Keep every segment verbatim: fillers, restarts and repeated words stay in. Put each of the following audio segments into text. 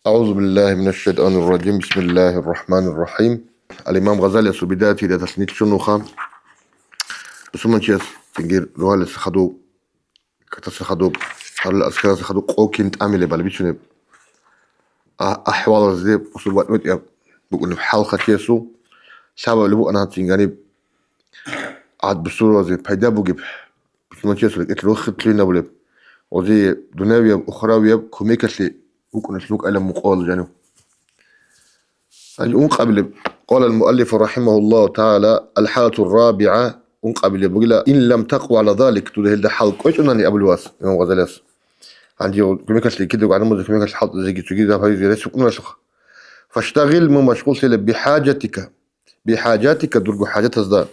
أعوذ بالله من الشيطان الرجيم. بسم الله الرحمن الرحيم. Ал-Имам Гъазалиясул Бидаяти Гьидаяталъ нилъ чӀунуха. Мусулманчияс цинги ругьалиса хадуб, катаса хадуб, гьарулел азкараса хадуб къокин тӀамилебали бицунеб а-, ахӀвалазде усул батӀ-батӀияб букӀунеб хӀалха чиясул лъабабилеб букӀана гьанцин гьаниб гӀад бусурбабазе пайда бугеб, мусулманчиясул рекӀелъ рохитлъугьинабулеб, гъозие дунявияб, ухравияб кумекалъе вукӀуналъ рукӀайилан мукъуялда жанив. Гьанже ункъабилеб, قال المؤلف رحمه الله تعالى: الحالة الرابعة, ункъабилеб бугила, إن لم تقو على ذلك, дуда гьелда хӀал кӀвечӀунани абулев ас, имам Гъазалияс. Гьанже кумекалъе кидаго гӀадамазе кумекалъе хӀалтӀизеги цогидаб гьабизе рес букӀуналъуха. فاشتغل, мун машгъуллъила, بحاجتك, بحاجتك, дурго хӀажатазда.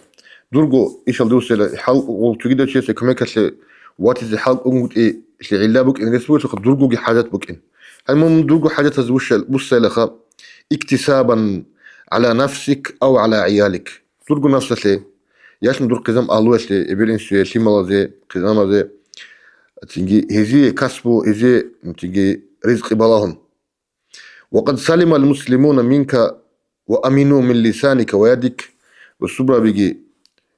Дурго ишал дусела хӀал, гъул цогидав чиясе кумекалъе ватизе хӀал кӀунгутӀи, лъигӀилла букӀин рес бугелъулха, дургоги хӀажат букӀин. Гьай мун дурго хӀажатаз вушал-, вуссайлаха, اكتسابا على نفسك أو على عيالك. Дурго нафсалъе, ясун дур хъизан агьлуялъе, эбел-инсуе, лъималазе, хъизаназе, цинги гьезие касбу, гьезие, цинги ризкъи балагьун. وقد سلم المسلمون منك وأمنوا من لسانك ويدك. Бусурбабиги,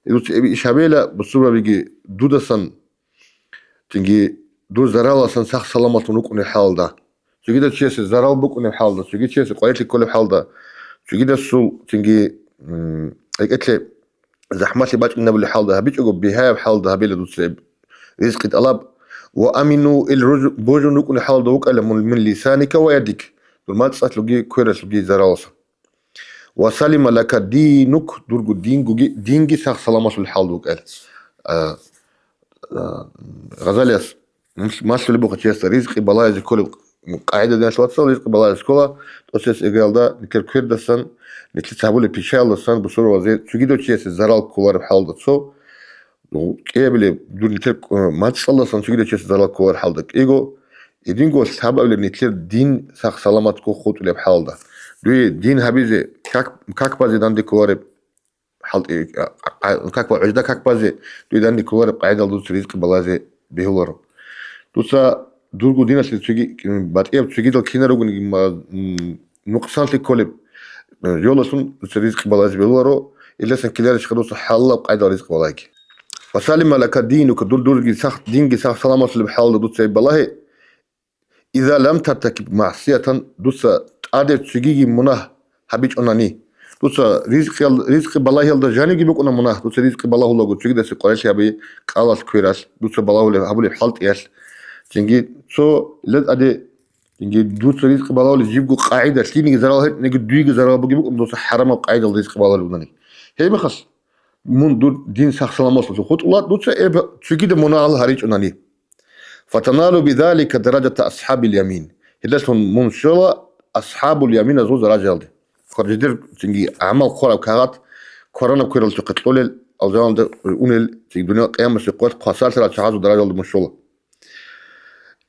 дуца эб иш гьабейла, бусурбабиги дудасан, цинги дур зараласан сах-саламатлъун рукӀунеб хӀалалда. Цогидав чиясе зарал букӀунеб хӀалалда, цоги чиясе къварилъи кколеб хӀалалда, цогидасул, цинги, м, рекӀелъе захӀмалъи бачӀинабулеб хӀалда гьабичӀого, бигьаяб хӀалда гьабила дуца гьеб ризкъи тӀалаб. وأمنوا, ил руж-, божун рукӀунеб хӀалда вукӀайилан мун من لسانك ويدك, дур мацӀалъулги квералъулги зараласан. وسلم لك دينك, дурго дингоги, динги сах-саламалъул хӀалда вукӀайилан. А, а, Гъазалияс малъулеб буго чиясда ризкъи балагьизе кколеб къагӀида, диналъул вацал, ризкъи балагьизе ккола, тӀоцебесеб иргаялда нилъер квердасан, нилъеца гьабулеб пишаялдасан бусурбабазе, цогидав чиясе зарал кколареб хӀалалда цо, кӀиабилеб дур нилъер, э, мацӀалдасан цогидав чиясе зарал кколареб хӀалалда кӀиго, гьединго лъабабилеб нилъер дин сах-саламатго хутӀулеб хӀалалда. Дуе дин гьабизе, как, как базе данде кколареб хӀалтӀи, а, а, как ба-, гӀужда как базе, дуе данде кколареб къагӀидалда дуца ризкъи балагьизе бегьуларо. Дуца дурго диналъе цоги, батӀияб цогидал кинар ругониги ма-, м, нукъсанлъи кколеб, э, йолалъун дуца ризкъи балагьизе бегьуларо, илдасан ккеларищха дуца хӀалалаб къагӀидал ризкъи балагьиги. وسلم لك دينك, дур дурги сах-, динги сах-саламалъулеб хӀалалда дуца гьеб балагье, إذا لم ترتكب معصية, дуца тӀаде цогиги мунагь гьабичӀонани. Дуца ризкъиял-, ризкъи балагьиялда жанибги букӀуна мунагь, дуца ризкъи балагьулаго цогидасе къварилъи гьаби, кӀалалъ, квералъ, дуца балагьулеб, гьабулеб хӀалтӀиялъ. Цинги цо лез тӀаде, цинги дуца ризкъи балагьулеб жибго къагӀида, лъиениги зарал гьечӀониги, дуеги зарал бугеб букӀун дуца хӀарамаб къагӀидалда ризкъи балагьулеб букӀунани. Гьеб мехалъ, мун дур дин сах-саламалъулъ хутӀула, дуца эб-, цогида мунагьал гьаричӀонани. فتنال بذلك درجة أصحاب اليمين. Гьелдалъун мун щола асхӀабул яминазул даражаялде. Квар-, жидер цинги гӀамал хъвараб кагъат кваранаб квералъухъе кьолел, алжаналда унел, цинги дуниял къиямасеб къоялъ хвасарлъарал чагӀазул даражаялде мун щола.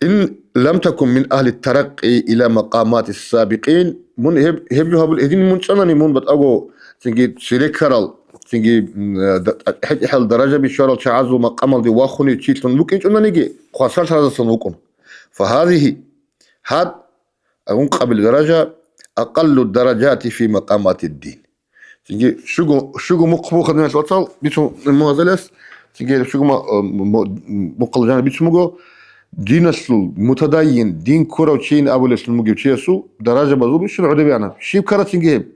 إن لم تكن من أهل الترقي إلى مقامات السابقين, мун гьеб, гьеб жо гьабул, гьедин мун чӀанани, мун батӀаго цинги цере ккарал, цинги, м, да-, тӀехӀел даражаби щварал чагӀазул макъамалде вахунев чилъун вукӀинчӀонаниги, хвасарлъаразасан вукӀун. فهذه, гьаб, ункъабилеб даража, أقل الدرجات في مقامات الدين. Цинги щуго, щуго мухъ буха, диналъул вацал, бицун Гъазалияс, цинги щуго ма-, мо-, мухъалда жаниб бицун буго, диналъул мутадайин, дин ккурав чийин абулеблъун бугев чиясул даражабазул бищун гӀодобегӀанаб. Щиб ккара цинги гьеб?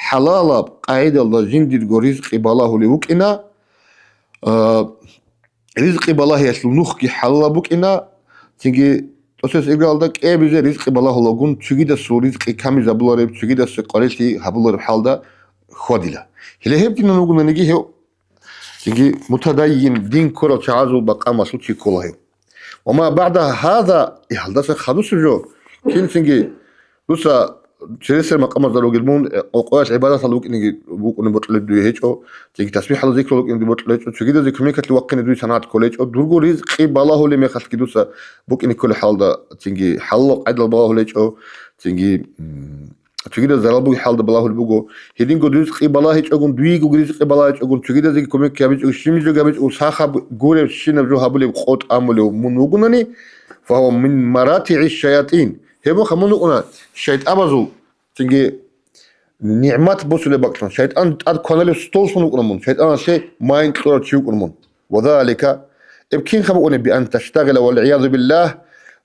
ХӀалалаб къагӀидалда жиндирго ризкъи балагьулев вукӀина, а, ризкъи балагьиялъул нухги хӀалалаб букӀина, цинги тӀоцебесеб иргаялда кӀиабизе ризкъи балагьулагун, цогидасул ризкъи камизабулареб, цогидаса къварилъи гьабулареб хӀалда хьвадила. Гьеле гьеб динан вугонаниги гьев, цинги мутадайин, дин ккурал чагӀазул макъамалъул чи ккола гьев. وما بعد هذا, гьалдаса хадусеб жо, кин цинги дуца цересел макъамазда ругел мун, э, къо-, къоялъ гӀибадаталда вукӀинеги, вукӀунеб бокьулеб дуе гьечӀо, цинги тасбихӀалда, зикралда вукӀинеги бокьулеб гьечӀо, цогидазе кумекалъе вахъине дуе санагӀат кколеб гьечӀо, дурго ризкъи балагьулеб мехалъги дуца букӀине кколеб хӀалда, цинги хӀалалаб къагӀидал балагьулеб гьечӀо, цинги, м, цогидаз зарал бугеб хӀалда балагьулеб буго. Гьединго ризкъи балагьичӀогун, дуего ризкъи балагьичӀогун, цогидазеги кумек гьабичӀого, щибниги гьабичӀого, сахаб гуребщинаб жо гьабулеб къо тӀамулев мун вугонани, فهو من مراتع الشياطين. Гьеб мехалъ мун вукӀуна шайтӀабазул, цинги нигӀмат босулеб бакӀлъун, шайтӀан тӀад кваналев столлъун вукӀуна мун, шайтӀаналъе майин кьурав чи вукӀуна мун. Ва залика, гьеб кинха букӀунеб, би ан таштагъила, вал гӀиязу биллагь,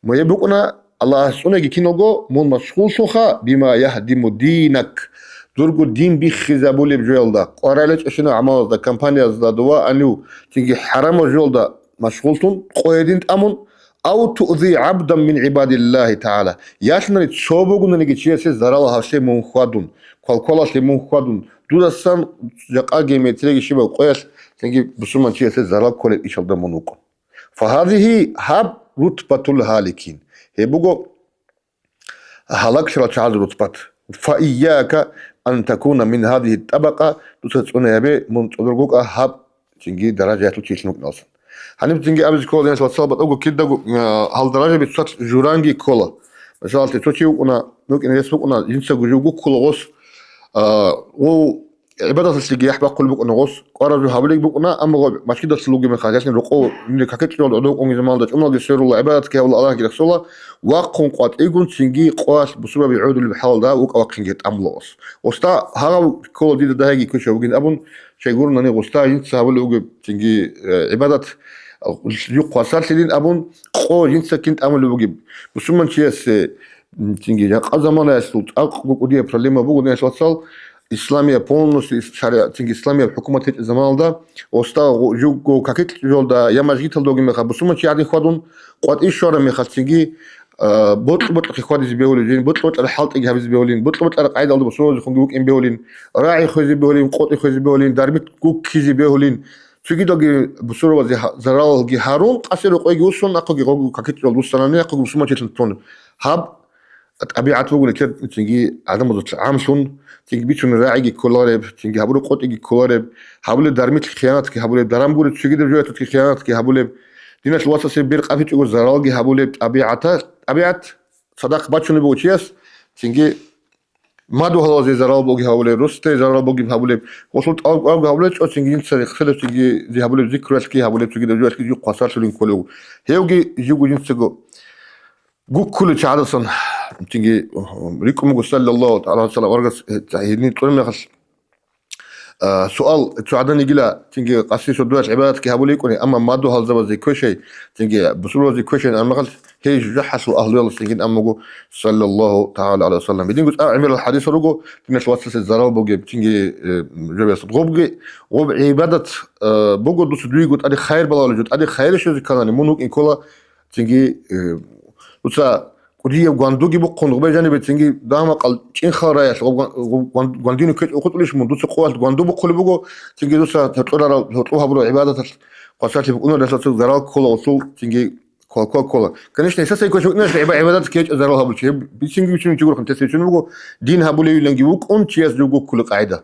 ма гьеб букӀуна, Аллагьас цӀунеги киналго, мун машгъуллъунха, бима ягьдиму динак, дурго дин биххизабулеб жоялда, къваригӀел гьечӀебщинаб гӀамалазда, компаниязда дова анив, цинги хӀарамаб жоялда машгъуллъун, къо гьедин тӀамун, ав туъзи гӀабдан мин гӀибадиллагьи тагӀала, ялъунари цо бугонаниги чиясе зарал гьалъе мун хьвадун, квалквалалъе мун хьвадун, дудасан жакъа геометрияги щибаб къоялъ цинги бусурманчиясе зарал кколеб ишалда мун вукӀун. Фагьазигьи гьаб рутбатул гьаликин. Гьеб буго гьалаглъарал чагӀазул рутбат. Фаийяка ан такуна мин гьазигьи тӀабакъа, дуца цӀуне гьабе, мун цӀодорго вукӀа гьаб цинги даражаялъул чилъун вукӀиналсан. Гьаниб цинги абизе ккола, диналъул вацал, батӀаго кидаго, а, гьал даражаби цоцалъ журанги ккола. Мисалалъе, цо чи вукӀуна, вукӀине рес букӀуна, жинцаго жив гуккула гъос, а, гъов гӀибадаталъеги яхӀ бахъулеб букӀуна гъос, кӀваразул гьабулеб букӀуна, амма гъо мажгиталъул вугеб мехалъ, ялъун рокъов, нилъер какикьчӀул гӀодов къунги заманалда чӀумалги сверула, гӀибадатги гьабула, Аллагьги рехсола, вахъун къватӀигун цинги къоялъ бусурбаби гӀодулеб хӀалалда вукӀа-вахъинги тӀамула гъос. Гъосда гьагъав ккола дида дагьаги квешав вугин абун, щайгурунани гъосда жинца гьабулеб бугеб цинги, э, гӀибадат, э, юхъ васарлъилин абун, къо жинца кин тӀамулеб бугеб. Бусурманчиясе, м, цинги жакъа заманаялъул цӀакъго кӀудияб проблема буго, диналъул вацал, исламияб полностью ис-, шаригӀат, цинги исламияб хӀукумат гьечӀеб заманалда, гъосда гъо-, жуго какикьчӀолда я мажгиталда вугеб мехалъ бусурманчи гӀадин хьвадун, къватӀи щвараб мехалъ цинги, а, бокьа-бокьахъе хвадизе бегьулин, бокьа-бокьараб хӀалтӀиги гьабизе бегьулин, бокьа-бокьараб къайдаялда бусурбабазехунги вукӀин бегьулин, рагӀи хвезе бегьулин, къотӀи хвезе бегьулин, дармит гуккизе бегьулин. Цогидалги бусурбабазе гьа-, заралги гьарун, къасе рокъойги усун, ахъуги гъогу какикьчӀолда вуссанани, ахъуги бусурманчилъун тун. Гьаб ТӀабигӀат буго нилъер цинги гӀадамазулъ гӀамлъун, цинги бицунеб рагӀиги кколареб, цинги гьабураб къотӀиги кколареб, гьабулеб дармилъ хиянатги гьабулеб, даран гури цогидаб жоялъулъги хиянатги гьабулеб, диналъул вацасе бер къапичӀого заралги гьабулеб тӀабигӀата-, тӀабигӀат цадахъ бачунеб буго чияс, цинги мадугьалазе зарал бугеб гьабулеб, росде зарал бугеб гьабулеб, гъосул тӀалаб гьабулеб, цо цинги жинца рехсолеб, цинги зи гьабулеб зикруялъги гьабулеб, цогидаб жоялъги жухъ васарлъулин кколев. Гьевги жиго жинцаго гуккулев чагӀадасан, цинги рикӀкӀун буго, саллаллагьу гӀалайгьи ва саллам, аварагас, э, гьедин кьураб мехалъ, а, суал, цо гӀадан йигила, цинги къаси сордоялъ гӀибадатги гьабулей йикӀуни, амма мадугьалзабазе квешай, цинги бусурбабазе квешай абун мехалъ, гьей жужахӀалъул агьлуялдаса йигин абун буго, саллаллагьу тагӀала гӀалайгьи ва саллам. Гьединго цӀакъ гӀемерал хӀадисал руго, диналъул вацасе зарал бугеб, цинги, э, жавиясаб. Гъобги, гъоб гӀибадат, э, буго дуца дуего тӀаде хайир балагьулеб жо, тӀаде хайир щвезе кканани, мун вукӀин ккола, цинги, э, дуца кӀудияб гвандуги бухъун, гъубе жанибе цинги дагьа-макъал чӀинхал раялъ гъоб гван-, гъоб гван-, гвандине ккечӀого хутӀулищ мун, дуца къоялъ гванду бухъулеб буго, цинги дуца гьоркьоб рарал, гьоркьоб гьабурал гӀибадаталъ хвасарлъи букӀунарелъул зарал ккола гъосул, цинги ккола, ккола, ккола. Конечно, гьесда квеш вукӀиналъ гӀиба-, гӀибадат ккечӀеб зарал гьабулчи. Гьеб бицинги вичун чи гурхъан тесвечун буго, дин гьабулевиланги вукӀун чияс жо гуккулеб къагӀида.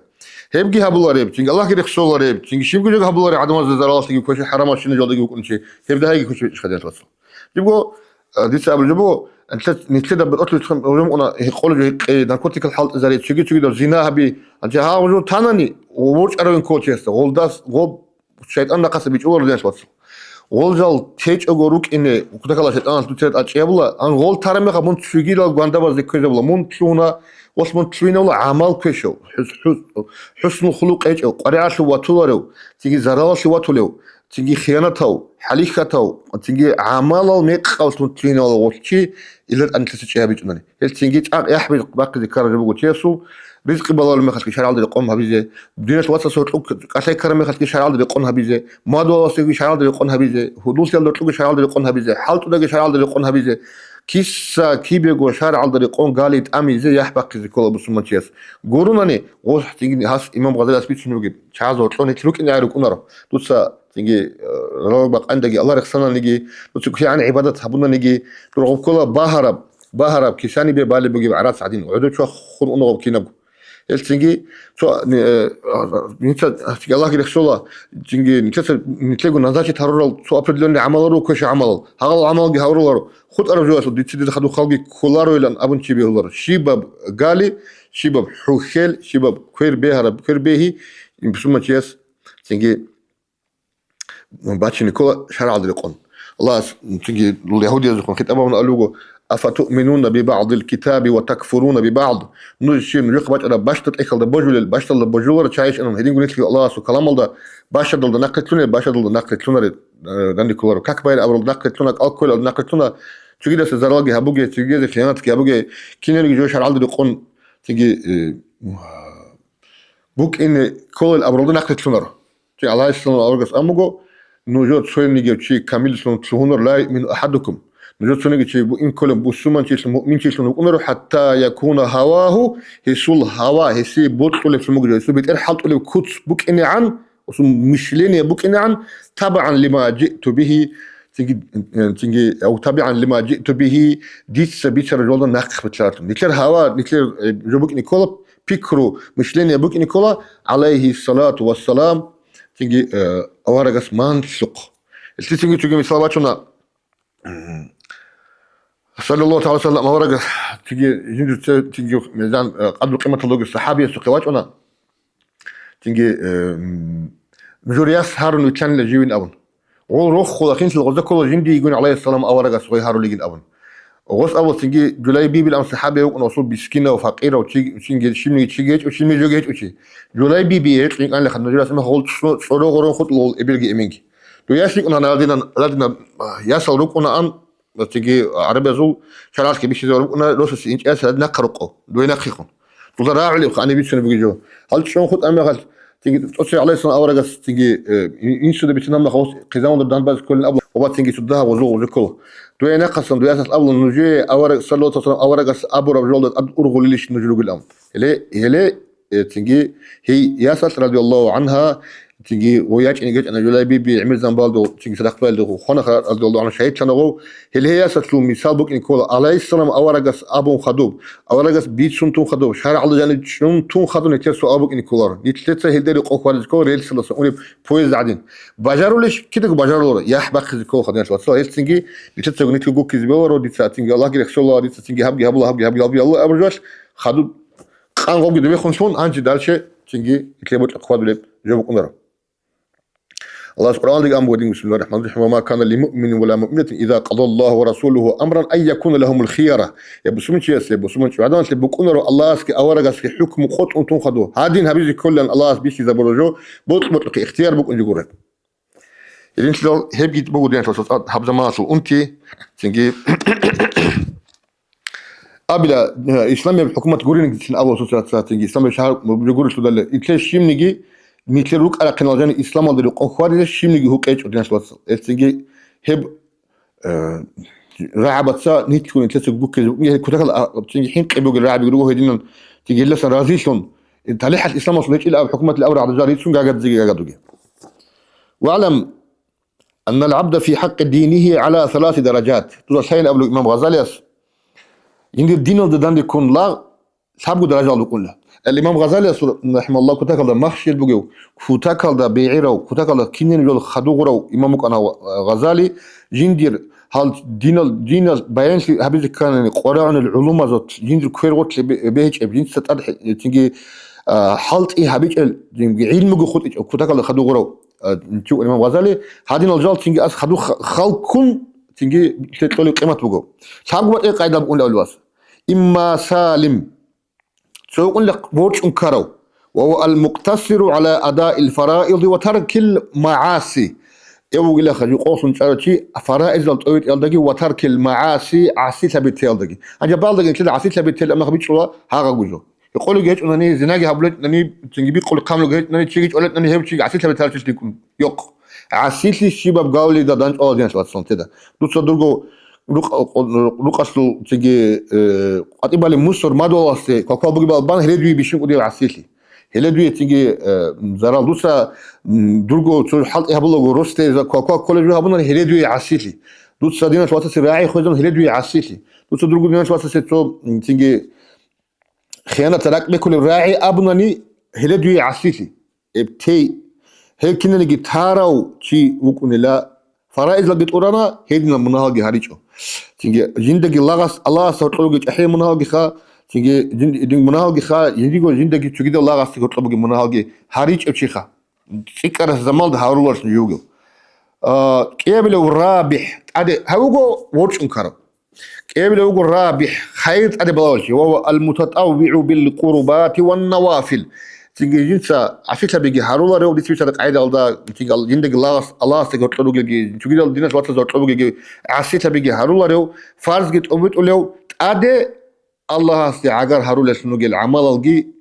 Гьебги гьабулареб, цинги Аллагьги рехсолареб, цинги щибги жо гьабулареб гӀадамазда заралалъеги квешаб, хӀарамал щинаб жоялдаги вукӀун чи, гьеб дагьаги квеш бечӀха, диналъул вацал. Жибго, а, дица абулеб жо буго, нилъе-, нилъеда батӀулъ гьужум кьуна, гьекъолеб жо гьекъей, наркотикал хӀалтӀизари, цоги-цогидал зина гьаби. АнцӀи гьагъаб жо танани, ворчӀаравин ккола чиясда, гъолдас, гъоб шайтӀан рахъаса бичӀчӀуларо, диналъул вацал. Гъол жал течӀого рукӀине, кутакалда шайтӀаналъ дуца тӀад чӀей гьабула, ан гъол тараб мехалъ мун цогидал гвандабазде ккезабула, мун лъугьуна, гъолъ мун лъугьинавула гӀамал квешав, хӀус-, хӀус-, хӀуснул хулукъ гьечӀев, къваригӀалъув ватуларев, цинги заралалъе ватулев, цинги хиянатав, хӀалихьатав, цинги гӀамалал мекъав лъугьинавула гъолъ чи, илар анлъиса чӀей гьабичӀунани. Гьел цинги цӀакъ яхӀ бахъизе ккараб жо буго чиясул, ризкъи балагьулеб мехалъги шаргӀалда рекъон гьабизе, диналъул вацасул кьу-, кӀалъай ккараб мехалъги шаргӀалда рекъон гьабизе, мадугьаласеги шаргӀалда рекъон гьабизе, гьудуллъиялда кьуги шаргӀалда рекъон гьабизе, хӀалтӀудаги шаргӀалда рекъон гьабизе, киса кибего шаргӀалда рекъон гали тӀамизе яхӀ бахъизе ккола бусурманчияс. Гуронани, гъос цинги гьас имам Гъазалияс бицунеб бугеб, чагӀаз гьоркьон гьел рукӀине гӀай рукӀунаро. Дуца цинги, э, ралаг бакъандаги, Аллагь рехсананиги, дуца кигӀан гӀибадат гьабунаниги, дургъуб ккола багьараб, багьараб, кисанибе балеб бугеб гӀарац гӀадин, гӀодов чвахун уна гъаб кинабго. Гьелцинги цо, э, нилъеца, Аллагьги рехсола, цинги нилъеца, нилъего назначить гьарурал цо определённый гӀамалал руго, квешаб гӀамалал. Гьагъал гӀамалги гьаруларо, хутӀараб жоялъул дица дида хадуб халги кколаро илан абун чи бегьуларо. Щибаб гали, щибаб хӀухьел, щибаб квер бегьараб, квер бегьи, бусурманчияс цинги бачине ккола шаргӀалда рекъон. Аллагьас цинги ягьудиязухъун хитӀаб гьабун абулеб буго, «Афатуъминуна би баъдил китаби ва такфуруна би баъд?» Нуж щиб, нужехъ бачӀараб бащдаб тӀехьалда божулел, бащдалда божуларел чагӀищ анан, гьединго нилъги Аллагьасул каламалда бащадалда нахърилълъунел, бащадалда нахърилълъунарел, э, данде кколаро. Как байрин абуралда нахърилълъуна, кӀал кколелалда нахърилълъуна, цогидаса заралги гьабуге, цогидазе хиянатги гьабуге, кинабниги жо шаргӀалда рекъон, цинги, э, букӀине кколел абуралда нахърилълъунаро. Чи гӀалайгьиссалам аварагас абун буго: «Нужер цониги чи камиллъун лъугьунар, ла юъмину ахадукум». Нужер цониги чи бу-, ин кколеб бусурманчилъун, муъминчилъун вукӀунаро, хӀатта якуна гьавагьу, гьесул гьава, гьесие бокьулеблъун буго, гьесул бетӀер хӀалтӀулеб куц букӀинегӀан, гьесул мышление букӀинегӀан, табагӀан лима жиъту бигьи, цинги, э, цинги, ав табигӀан лима жиъту бигьи, дица бицараб жолда нахъ бицаралъун. Нилъер гьава, нилъер, э, жо букӀине ккола, пикру, мышление букӀине ккола, гӀалайгьиссалату вассалам, цинги, э, аварагас манлъухъ. Гьелъие цинги цоги мисал бачуна, м, саллаллагьу тагӀала ва саллам аварагас цинги жиндир це-, цинги мезан, э, къадру-къиматалда вугев сахӀабиясухъе вачӀуна. Цинги, э, м, нужер яс гьарун вилълъанила живин абун. Гъол рохула хинлъил гъоза ккола жиндиегун, гӀалайгьиссалам, аварагас гъой гьарулигин абун. Гъос абула цинги Жулайбибил ам сахӀабияв вукӀуна, гъосул мискинав, факъирав, чи, цинги щибниги чиги гьечӀо, щибниги жоги гьечӀо чи. Жулайбиби гьекъинкӀанлъиха, нужер яс гъол цо-, цӀоро гъорон хутӀулгъол эбелги эменги. Дуе яс йикӀуна гьадинан, гьадинаб ясал рукӀунаан, цинги гӀарабиязул шаргӀалъги бихьизавар букӀуна, росасе инчӀаяс гьадин нахъа рукъо, дуе нахъехун. Дуда рагӀулеб хъани бицунеб бугеб жо. Гьал чӀун хутӀа мехалъ, цинги тӀоцебе гӀалайгьиссалам аварагас цинги, э, ин-, инсуда бицинаб мехалъ, хъизамалда данбазе кколин абула, ва цинги цо дагьаб гъозул гъозе ккола. Дуе нахъасан, дуе ясалъ абула, нужее авараг, саллаллагьу гӀалайгьи ва саллам, аварагас абураб жолда тӀад ургъулилищ нуж ругел ам. Гьеле, гьеле, э, цинги гьей ясалъ, радияллагьу гӀангьа, цинги гъой ячӀине гьечӀана Жулайбиби гӀемерзан балдугъ, цинги садахъ балдугъ хвана, радияллагьу гӀангьу, шагьидлъана гъов. Гьеле гьей ясалъул мисал букӀине ккола, гӀалайгьиссалам аварагас абун хадуб, аварагас бицун тун хадуб, шаргӀалда жаниб чӀун тун хадуб нилъер суал букӀине кколаро. Нилъеца гьелде рекъон хьвадизе ккола рельсалдаса унеб поезд гӀадин. Бажарулищ? Кидаго бажаруларо, яхӀ бахъизе ккола хадур, вацал. Гьел цинги нилъецаго нилъго гуккизе бегьуларо, дица цинги Аллагьги рехсола, дица цинги гьабги гьабула, гьабги гьабги гьабула абуржуалъ, хадуб Къан гъобги дубехунлъун, гьанже дальше цинги итлъе бокьа хъвадулеб жо букӀунаро. Аллагьас Къуръаналдаги абун буго дин, бисмиллагьир рахӀманир рахӀим: «Ва ма кана ли муъминин ва ла муъминатин иза къадаллагьу ва расулугьу амран ан якуна лагьумул хияра». Я бусурманчиясе, бусурманчи гӀадамалъе букӀунаро Аллагьасги аварагасги хӀукму къотӀун тун хадур. Гьадин гьабизе кколилан Аллагьас бихьизабураб жо, бокьа-бокьухъе ихтияр букӀунчӀого гуреб. Гьединлъидал гьебги буго, диналъул вацал, гьаб заманалъул унти, цинги абила, э, исламияб хӀукумат гуриниги цин абула, цо-, цо-, цо-, цинги исламияб шагьар гурелъул дале. Итлъе щибниги, нилъер рукӀа-рахъинал жани исламалда рекъон хьвадизе щибниги гьукъечӀо, диналъул вацал. Гьел цинги гьеб, э, рагӀабаца нилъго нилъеца гуккизе букӀине, гьел кутакал, а, цинги хӀинкъи бугел рагӀаби руго гьединан, цинги гьелдасан разилъун, э, талихӀалъ исламалъул гьечӀил аб хӀукуматил абураб гӀадаб жал рицун гагадзеги гагадуге. «ВагӀлам аннал гӀабда фи хӀакъи динигьи гӀала саласи даражат». Дуда лъайин абулеб имам Гъазалияс, жиндир диналда данде ккун лагъ лъабго даражаялда букӀуна. Ал имам Гъазалияс, рахӀимагьуллагь, кутакалда махщел бугев, кутакалда бегӀерав, кутакалда кинаб жо хадув гъурав имам вукӀана Гъазали, жиндир гьал динал, динал баянлъи гьабизе кканани, къваригӀунел гӀулумазул жиндир квер гъорлъе бе-, бегьичӀеб, жинца тӀад хӀи-, цинги, а, хӀалтӀи гьабичӀел, цинги гӀилмуги хутӀичӀев кутакалда хадув гъурав, а, чи вукӀана имам Гъазали, гьадинал жал цинги ас хадув ха-, халккун цинги лъе-, кьолеб къимат буго. Лъабго батӀи къайда букӀуна абулеб ас. Имма салим, цо вукӀуна ворчӀун ккарав, ва гьува ал-мукътасиру гӀала адаил фараиди ва таркил магӀаси. Гьев вугилаха жукъолъун чӀарав чи фараизал тӀовитӀиялдаги ва таркил магӀаси, гӀасилъаби теялдаги. Гьанже балдаги нилъеда гӀасилъаби тел амнахъ бичӀчӀула гьагъаб гужо. Гьекъолеги гьечӀунани, зинаги гьабулечӀунани, цинги бикъулеб хъамлуги гьечӀунани, чиги чӀолетӀунани, гьев чиги гӀасилъаби тарчилъ йикӀун. Йокъ. ГӀасилъи щибаб гавлида данчӀвала, диналъул вацал, теда. Дуца дурго рукъ-, рукъалъул цинги, э, къватӀибали мусор мадугьаласде квалквал бугебал бан гьеле дуе бищун кӀудияв гӀасилъи. Гьеле дуе цинги, э, зарал. Дуца, м, дурго цо хӀалтӀи гьабулаго росде за квалквал кколеб жо гьабунани гьеле дуе гӀасилъи. Дуца диналъул вацасе рагӀи хвезабун гьеле дуе гӀасилъи. Дуца дурго диналъул вацасе цо, м, цинги хиянаталъ ракӀ бекулеб рагӀи абунани гьеле дуе гӀасилъи. Эбтей, гьев кинаниги тарав чи вукӀунила, фараизалги тӀурана, гьединал мунагьалги гьаричӀо. Цинги жиндаги лагъас Аллагьас гьоркьоги чӀахӀиял мунагьалгиха, цинги жин-, жин-, мунагьалгиха, жиндиго жиндаги цогидал лагъасги гьоркьобги мунагьалги гьаричӀев чиха. ЦӀикӀкӀарас замалда гьаруларищ нуж вугев. А, кӀиабилев рабихӀ, тӀаде гьавуго ворчӀун ккарав. КӀиабилев вуго рабихӀ, хайир тӀаде балагьулев чи, ва ва ал-мутатаввигӀу бил-къурбати ван-навафил. Цинги жинца гӀасилъабиги гьаруларев, дица бицараб къагӀидалда, цинги ал-, жиндаги лагъас-, Аллагьасдаги гьоркьоб бугелги, цогидал диналъ вацазда гьоркьоб бугелги, гӀасилъабиги гьаруларев, фарзги тӀобитӀулев, тӀаде Аллагьасде гӀагар гьарулеллъун ругел гӀамалалги,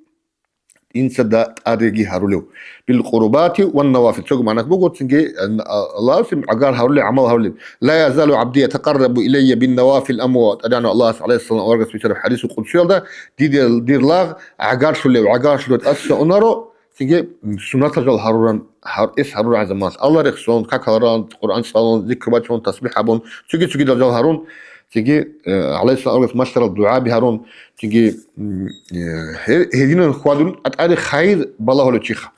инца да-, тӀадеги гьарулев. Бил къурбати ван навафил. Цоги магӀна буго, цинги, а, Аллагьасде гӀагар гьарулел, гӀамал гьарулел. Ла язалу гӀабди ятакъаррабу илайя бин навафил, амма тӀадегӀанав Аллагьас гӀалайгьиссалам аварагас бицараб хӀадисул къудсиялда, диде, дир лагъ гӀагарлъулев, гӀагарлъулев тӀаса унаро, цинги суннатал жал гьаруран, гьар-, эс гьаруран заманалъ. Аллагь рехсон, какал ран, Къуръан цӀалун, зикр бачун, тасбихӀ гьабун, цоги-цогидал жал гьарун, цинги, э, гӀалайгьиссалам аварагас малъарал дугӀаби гьарун, цинги, м, э, гье-, гьединан хьвадун, тӀатӀаде хайир балагьулев чиха.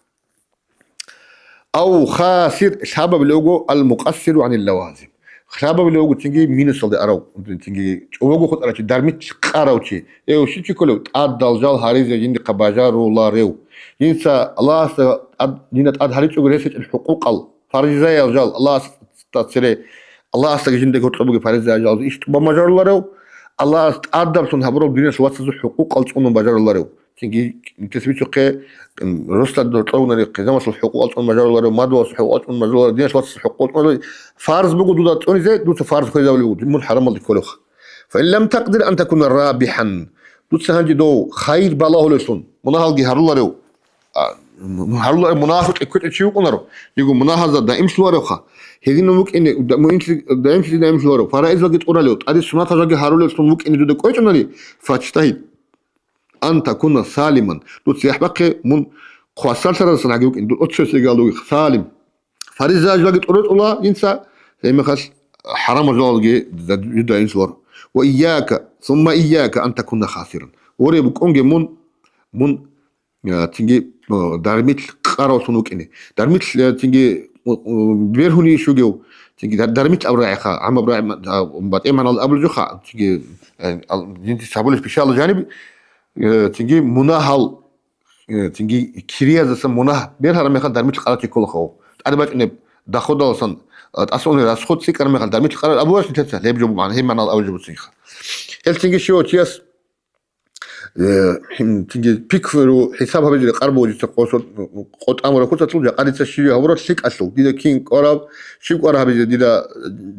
Ав хасир, лъабабилев вуго ал-мукъассиру гӀанил лавазим. Лъабабилев вуго цинги минусалде арав, цинги чӀобого хутӀарав чи, дармил къарав чи. Эв щив чи кколев? ТӀадал жал гьаризе жиндихъа бажаруларев. Жинца Аллагьасда тӀад-, жинда тӀад гьаричӀого рес гьечӀел хӀукъукъал, фаризаял жал, Аллагьасда цере, Аллагьасдаги жиндаги гьоркьоб бугеб фаризаял жал иш тӀубан бажаруларев, Аллагьас тӀадаблъун гьабурал дуниялъул вацазул хӀукъукъал цӀунун бажаруларев. Цинги интес бицухъе, м, росдал гьоркьоб бугонари, хъизамалъул хӀукъукъал цӀун бажаруларев, мадугьаласул хӀукъукъал цӀун бажаруларев, диналъул вацасул хӀукъукъал цӀун бажаруларев. Фарз буго дуда цӀунизе, дуца фарз хвезабулеб буго, мун хӀарамалде кколевха. Фа ин лам такъдир ан такуна рабихӀан. Дуца гьанже дов хайир балагьулевлъун, мунагьалги гьаруларев, а, м-, гьаруларев мунагьалъукье ккечӀев чи вукӀунаро, диго мунагьазда даимлъуларевха. Гьединав вукӀине, да-, муинлъи-, даимлъи-, даимлъуларев, фараизалги тӀуралев, тӀаде сунатал жаги гьарулевлъун вукӀине дуда кӀвечӀунани, фачтагьид. Ан такуна салиман. Дуца яхӀ бахъе, мун хвасарлъаразасан гьаги вукӀин. Ду-, оццоясеги гьалуги салим. Фариза ажлаги тӀуротӀула инса, гьеб мехалъ хӀарамал жалги да-, жидайин лъугьар. Ва ияка, сумма ияка ан такуна хасиран. Воре, букӀунге мун, мун, а, цинги, а, дармил къаравлъун вукӀине. Дармил, а, цинги, у, у, бергьунищ вугев, цинги дар-, дармил абурагӀиха, гӀамаб рагӀи ма-, а, батӀеманал абулжуха, цинги, а, ал-, жинди сабулес бишала жаниб, э, цинги мунагьал, э, цинги кириязасан мунагь бергьараб мехалъ дармил къарачи кколаха. ТӀаде бачӀунеб доходаласан, а, тӀаса унеб расход цӀикӀкӀараб мехалъ дармил къарар абуларищ нилъеца? Леб жо бу-, гьеб магӀнал абулеб буцинха. Гьел цинги щивав чияс, э, гьим, цинги пикру хӀисаб гьабизе рекъараб буго дица къосо-, къотӀамураб куцалъул жакъа дица щиб гьабураб лъикӀалъул, дида кин кӀвараб, щиб кӀвар гьабизе дида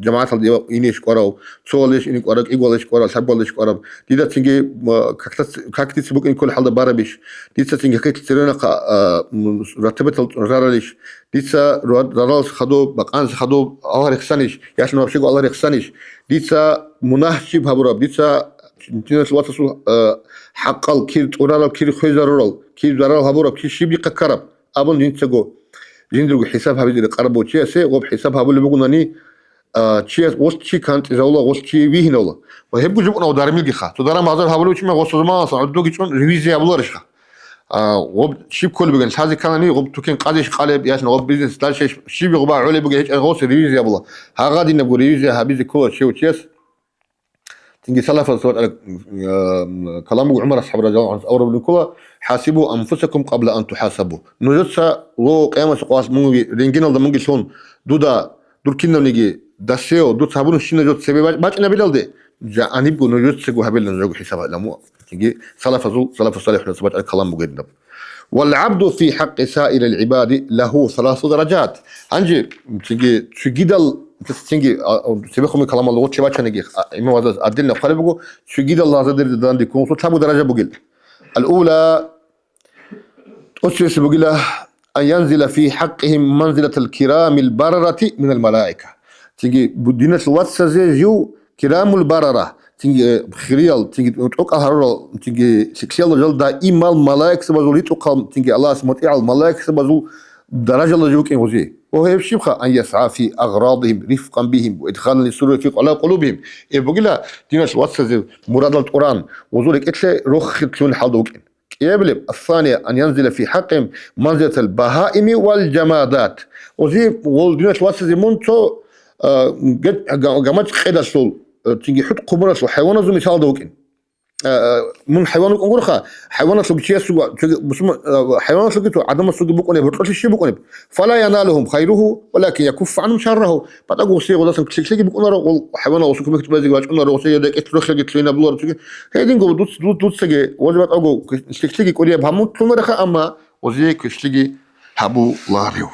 жамагӀаталде инеш кӀварав, цоалдеш ине кӀвараб, кӀигвалдеш кӀвараб, лъабгвалдеш кӀвараб. Дида цинги, м, как-, как дица букӀин кколеб хӀалда барабищ? Дица цинги какилъ церенахъа, а, м, ратабатал раралищ? Дица ра-, раралас хадуб, бакъанас хадуб Аллагь рехсанищ? Ялъун вообще Аллагь рехсанищ? Дица мунагь щиб гьабураб? Дица диналъул вацасул, а, хӀакъал кир тӀурарал, кир хвезарурал, кир зарал гьабураб, кир щиб дихъа ккараб? Абун жинцаго, жиндирго хӀисаб гьабизе рекъараб буго чиясе, гъоб хӀисаб гьабулеб бугонани, а, чияс гъолъ чи кантӀизавула, гъолъ чи вигьинавула. Ва гьебго жукъунав дармилгиха. Цо даран-базар гьабулев чи ман гъосазаманалъан гӀодоги чӀун ревизия гьабуларищха? А, гъоб щиб кколеб бугеб, лъазе кканани, гъоб тукен къадеш къалеб, ясна гъоб бизнес дальше щиб гъоба гӀолеб бугеб гьечӀеб гъосе ревизия гьабула. Гьагъадинабго ревизия гьабизе ккола чев чияс. Цинги салафас ва, э, калам буго ГӀумар асхӀаб радияллагьу гӀангьу аварагас ккола: «ХӀасибу анфусакум къабла ан тухӀасабу». Нужеца ло къиямасеб къоялъ мунги, рентгеналда мунги лъун, дуда, дур кинавниги досье, дуца гьабурабщинаб жо цебе бач-, бачӀинабилалде, жагьанибго нужецаго гьабила нужего хӀисаб гьаламу. Цинги салафазул, салафу салихӀунаса бачӀараб калам буго гьединаб. «Вал гӀабду фи хӀакъи саирил гӀибади лаху саласу даражат». Гьанже цинги цогидал, цинги, а, а, цебехун каламалда гъоркье бачаниги, а, имам Азаз отдельно хъвалеб буго, цогидал лагъзадерда данде ккун лъабго даража бугел. Ал-ула, тӀоцебесеб бугила: «Ан янзила фи хӀаккихим манзилатал кирамил барарати минал малаика». Цинги бу-, диналъул вацазе жив кирамул барара, цинги, э, хириял, цинги тӀокӀал гьарурал, цинги лъикӀлъиялда жал даимал малаикзабазул ритӀухъал, цинги Аллагьас мутӀигӀал малаикзабазул даражалда жив вукӀин гъузи. Ва гьеб щибха? «Ан ясгӀа фи агърадихим рифкъан бихим ва идхалан лиссурури фи къала къулубихим». Гьеб бугила диналъул вацазе мурадал тӀуран, гъузул рекӀелъе рохи лъугьунеб хӀалда вукӀин. КӀиабилеб, ас-сания, ан янзила фи хӀаккихим манзилатал багьаими вал жамадат. Гъузи гъол диналъул вацазе мун цо, а, га-, га-, гамачӀ къедалъул, а, цинги хӀут хъубуралъул хӀайваназул мисалда вукӀин. а, а, мун хӀайван вукӀун гурха, хӀайваналъул чиясул ва цоги бусурман, а, хӀайваналъулги цо гӀадамасулги букӀунеб гьоркьолъи щиб букӀунеб? Фала яналухум хайруху, валакин якуффа гӀанхум шарраху. БатӀаго гъосие гъозасан лъикӀлъиги букӀунаро, гъол хӀайванал гъосул кумек тӀубазе вачӀунаро, гъосие рекӀелъ рохелги лъугьинабуларо цоги. Гьединго дуц-, дуц-, дуцаги, гъозе батӀаго лъикӀлъиги кӀудияб гьамун лъунараха, амма гъозие квешлъиги гьабуларев.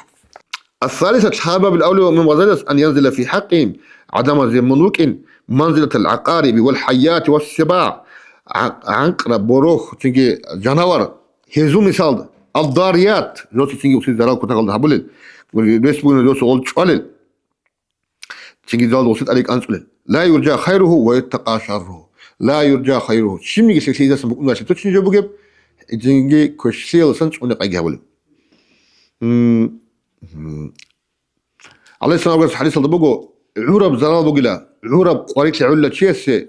الثالثة, лъабабил авлия имам Гъазалияс, أن ينزل في حقهم, гӀадамазе мун вукӀин, منزلة العقارب والحيات والسباع, гӀан-, гӀанкъра, борохь, цинги жанавар, гьезул мисалда, الضاريات, жосица цинги уси зарал кутакалда гьабулел, рес бугин жосул гъол чӀвалел, цинги залда уси тӀари кӀанцӀулел. لا يرجى خيره ويتقى شره. لا يرجى خيره. Щибниги лъикӀлъи гьезасан букӀунашлъи точно жо бугеб, цинги квешлъияласан цӀуне къайги гьабулеб. М, м. ГӀалайгьиссаламас хӀадисалда буго, гӀураб зарал бугила, гӀураб къварилъи гӀолла чиясе,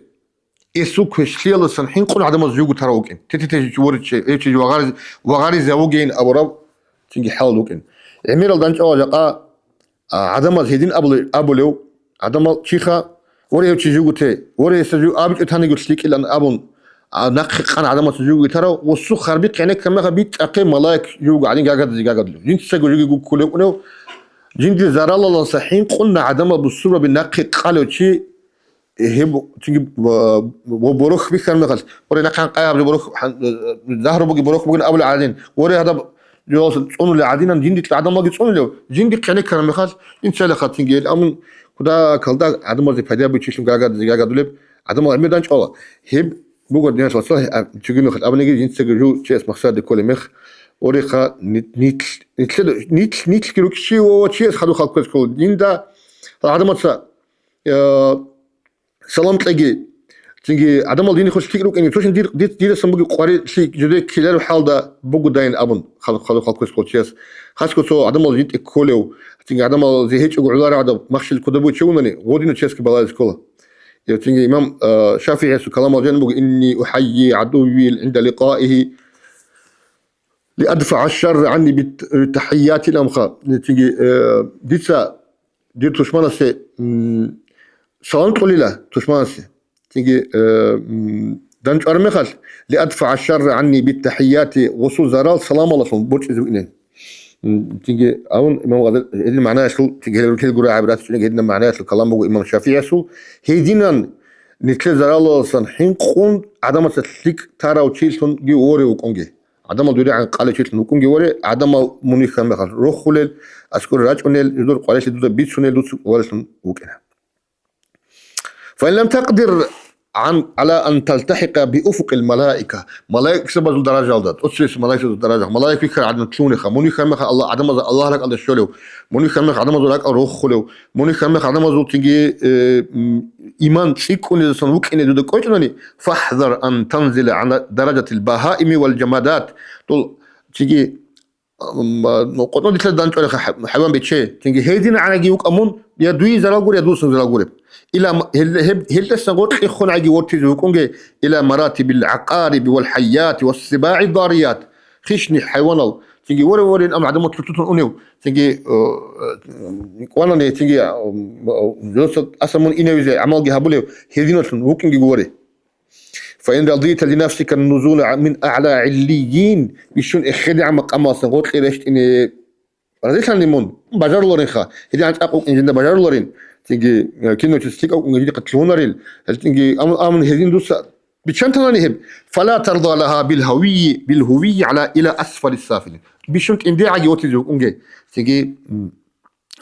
гьесул квешлъиялдасан хӀинкъун гӀадамаз жугу тарав вукӀин. Те-те-те чи воричче, гьев чи вагъариз-, вагъаризе вугейин абураб цинги хӀалал вукӀин. ГӀемерал дандчӀвала жакъа, а, гӀадамаз гьедин абуле-, абулев, гӀадамал чиха, воре гьев чи жугу те, воре гьесда жугу абичӀо таниго лъикӀилан абун, а, нахъе къан гӀадамаца жугу тарав, гъосул харбихъ гӀенеккан мехалъ битӀахъе малаик жугу гӀадин гагадизе гагадулев. Жинцаго жугиго кколев унев, жиндир заралаласа хӀинкъунна гӀадамал бусурбаби нахъе къалев чи, гьеб цинги, ва, ва борохь бихьараб мехалъ, воре нахъе къай гьаб борохь, гьан-, загьру буги борохь бугин абули гӀадин, воре гьадаб жоялъ цӀунули гӀадинан, жиндихъ гӀадамалги цӀунулев, жиндихъ гӀенеккараб мехалъ, инсалихъа цинги ил амун, куда калда гӀадамалзе пайда бичилъун гагадизе гагадулеб, гӀадамал гӀемер дандчӀвала. Гьеб буго диналъул вацал, а, чугин мехалъ абуниги, жинцаго жу чияс махсараде кколеб мех, орехъа нит-, нитл-, нитлъеда-, нитл-, нитлъги рукӀчи ва чияс хадур халкъ квез ккола. Динда гӀадамаца, э, салам кьеги, цинги гӀадамал динихъе лъикӀ рукӀине, цо дир, дир, дирасан буги къварилъи жуде ккелареб хӀалда бугодайин абун хал-, хал-, халкъ квес кколчияс. Хасго цо гӀадамал жинтӀе кколев, цинги гӀадамалзе гьечӀого гӀоларев гӀадаб махщел кодобе чевунани, гъодинав чиясги балагьизе ккола. Я цинги имам, а, ШафигӀиясул каламал жан буго: «Инни ухайи гӀадувви гӀинда ликъаихи, лиадфагӀа шарра гӀанни бит-, битахӀиятил амха». Цинги, э, дица дир тушманасе, м, салам кьолила, тушманасе. Цинги, э, м, дандчӀвараб мехалъ, «ЛиадфагӀа шарра гӀанни биттахӀияти», гъосул зарал саламалалъун борчӀизе вугин. М, цинги, авун имам Гъазали, гьедин магӀнаялъул, цинги гьел рукел гура гӀабират чӀунеги, гьедин магӀнаялъул калам буго имам ШафигӀиясул, гьединан нилъер заралаласан хӀинкъун гӀадамаца лъикӀ тарав чилъунги воре вукӀунги. ГӀадамал дуре гӀанкъалев чилъун вукӀунги воре, гӀадамал мунихьан мехалъ рохулел, аскӀоре рачӀунел, жидер къварилъи дуда бицунел дуца варелъун вукӀина. فإن لم تقدر عن، على أن تلتحق بأفق الملائكة. Малаикзабазул даражалда, тӀоцебесеб малаикзабазул даража. Малаик вихьар гӀадин лъугьунеха. Мун вихьар меха Аллагь, гӀадамазда Аллагь ракӀалда щолев. Мун вихьар меха гӀадамазул ракӀал рохулев. Мун вихьар меха гӀадамазул цинги, э, м, иман цӀикӀкӀунезасан вукӀине дуда кӀочӀунани, فاحذر أن تنزل على درجة البهائم والجمادات. Дол цинги Ам, а, ну, къотӀнодилъа дандчӀварехъа хӀай-, хӀайван бече. Цинги гьедин гӀанаги вукӀа мун, я дуе зарал гуре, я дусун зарал гуре. Ила м-, гьел-, гьеб-, гьелдасан гъоркьихъун гӀаги вортизе вукӀунге, ила маратибил гӀакъариби вал хӀайяти вас сибагӀи дарият. Хищни хӀайванал. Цинги воре-ворен, ам гӀадамал лъутун унев. Цинги, э, э, кӀванани, цинги, а, м, а, жосат аса мун иневизе гӀамалги гьабулев, гьединалъун вукӀинги гуре. فإن رضيت لنفسك النزول من أعلى عليين, бищун эхеде гӀама къамалсан гъоркье рещтӀине разилъани мун, бажаруларинха, гьедин гӀанцӀакъ вукӀин жинда бажаруларин, цинги, э, кино чис лъикӀав вукӀин жинда къатлъугьунарил, гьел цинги амун, амун гьедин дуца биччанталани гьеб, فلا ترضى لها بالهوي، بالهوي على، إلى أسفل السافلين. Бищун тӀиндегӀаги вотизе вукӀунге, цинги, м,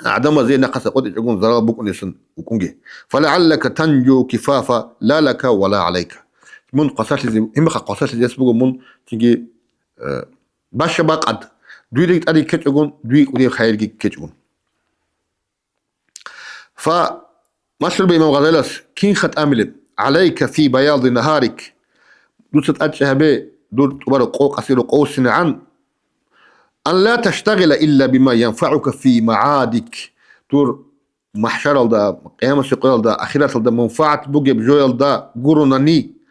гӀадамазе нахъаса къотӀичӀогун зарал букӀунесан вукӀунге. فلعلك تنجو كفافا لا لك ولا عليك. Мун хъвасарлъизе, гьимахъа хъвасарлъизес буго мун цинги, э, баща-бакъад. Дуе тӀади ккечӀогун, дуе кӀудияб хайирги ккечӀогун. Фа Малъулеб имам Гъазалияс, кинха тӀамилеб: عليك في بياض نهارك, дуца тӀадчӀи гьабе, дур тӀубараб къо къасиро къовсинегӀан, أن لا تشتغل إلا بما ينفعك في معادك, дур махӀшаралда, къиямасеб къоялда, ахираталда манфагӀат бугеб жоялда гуронани,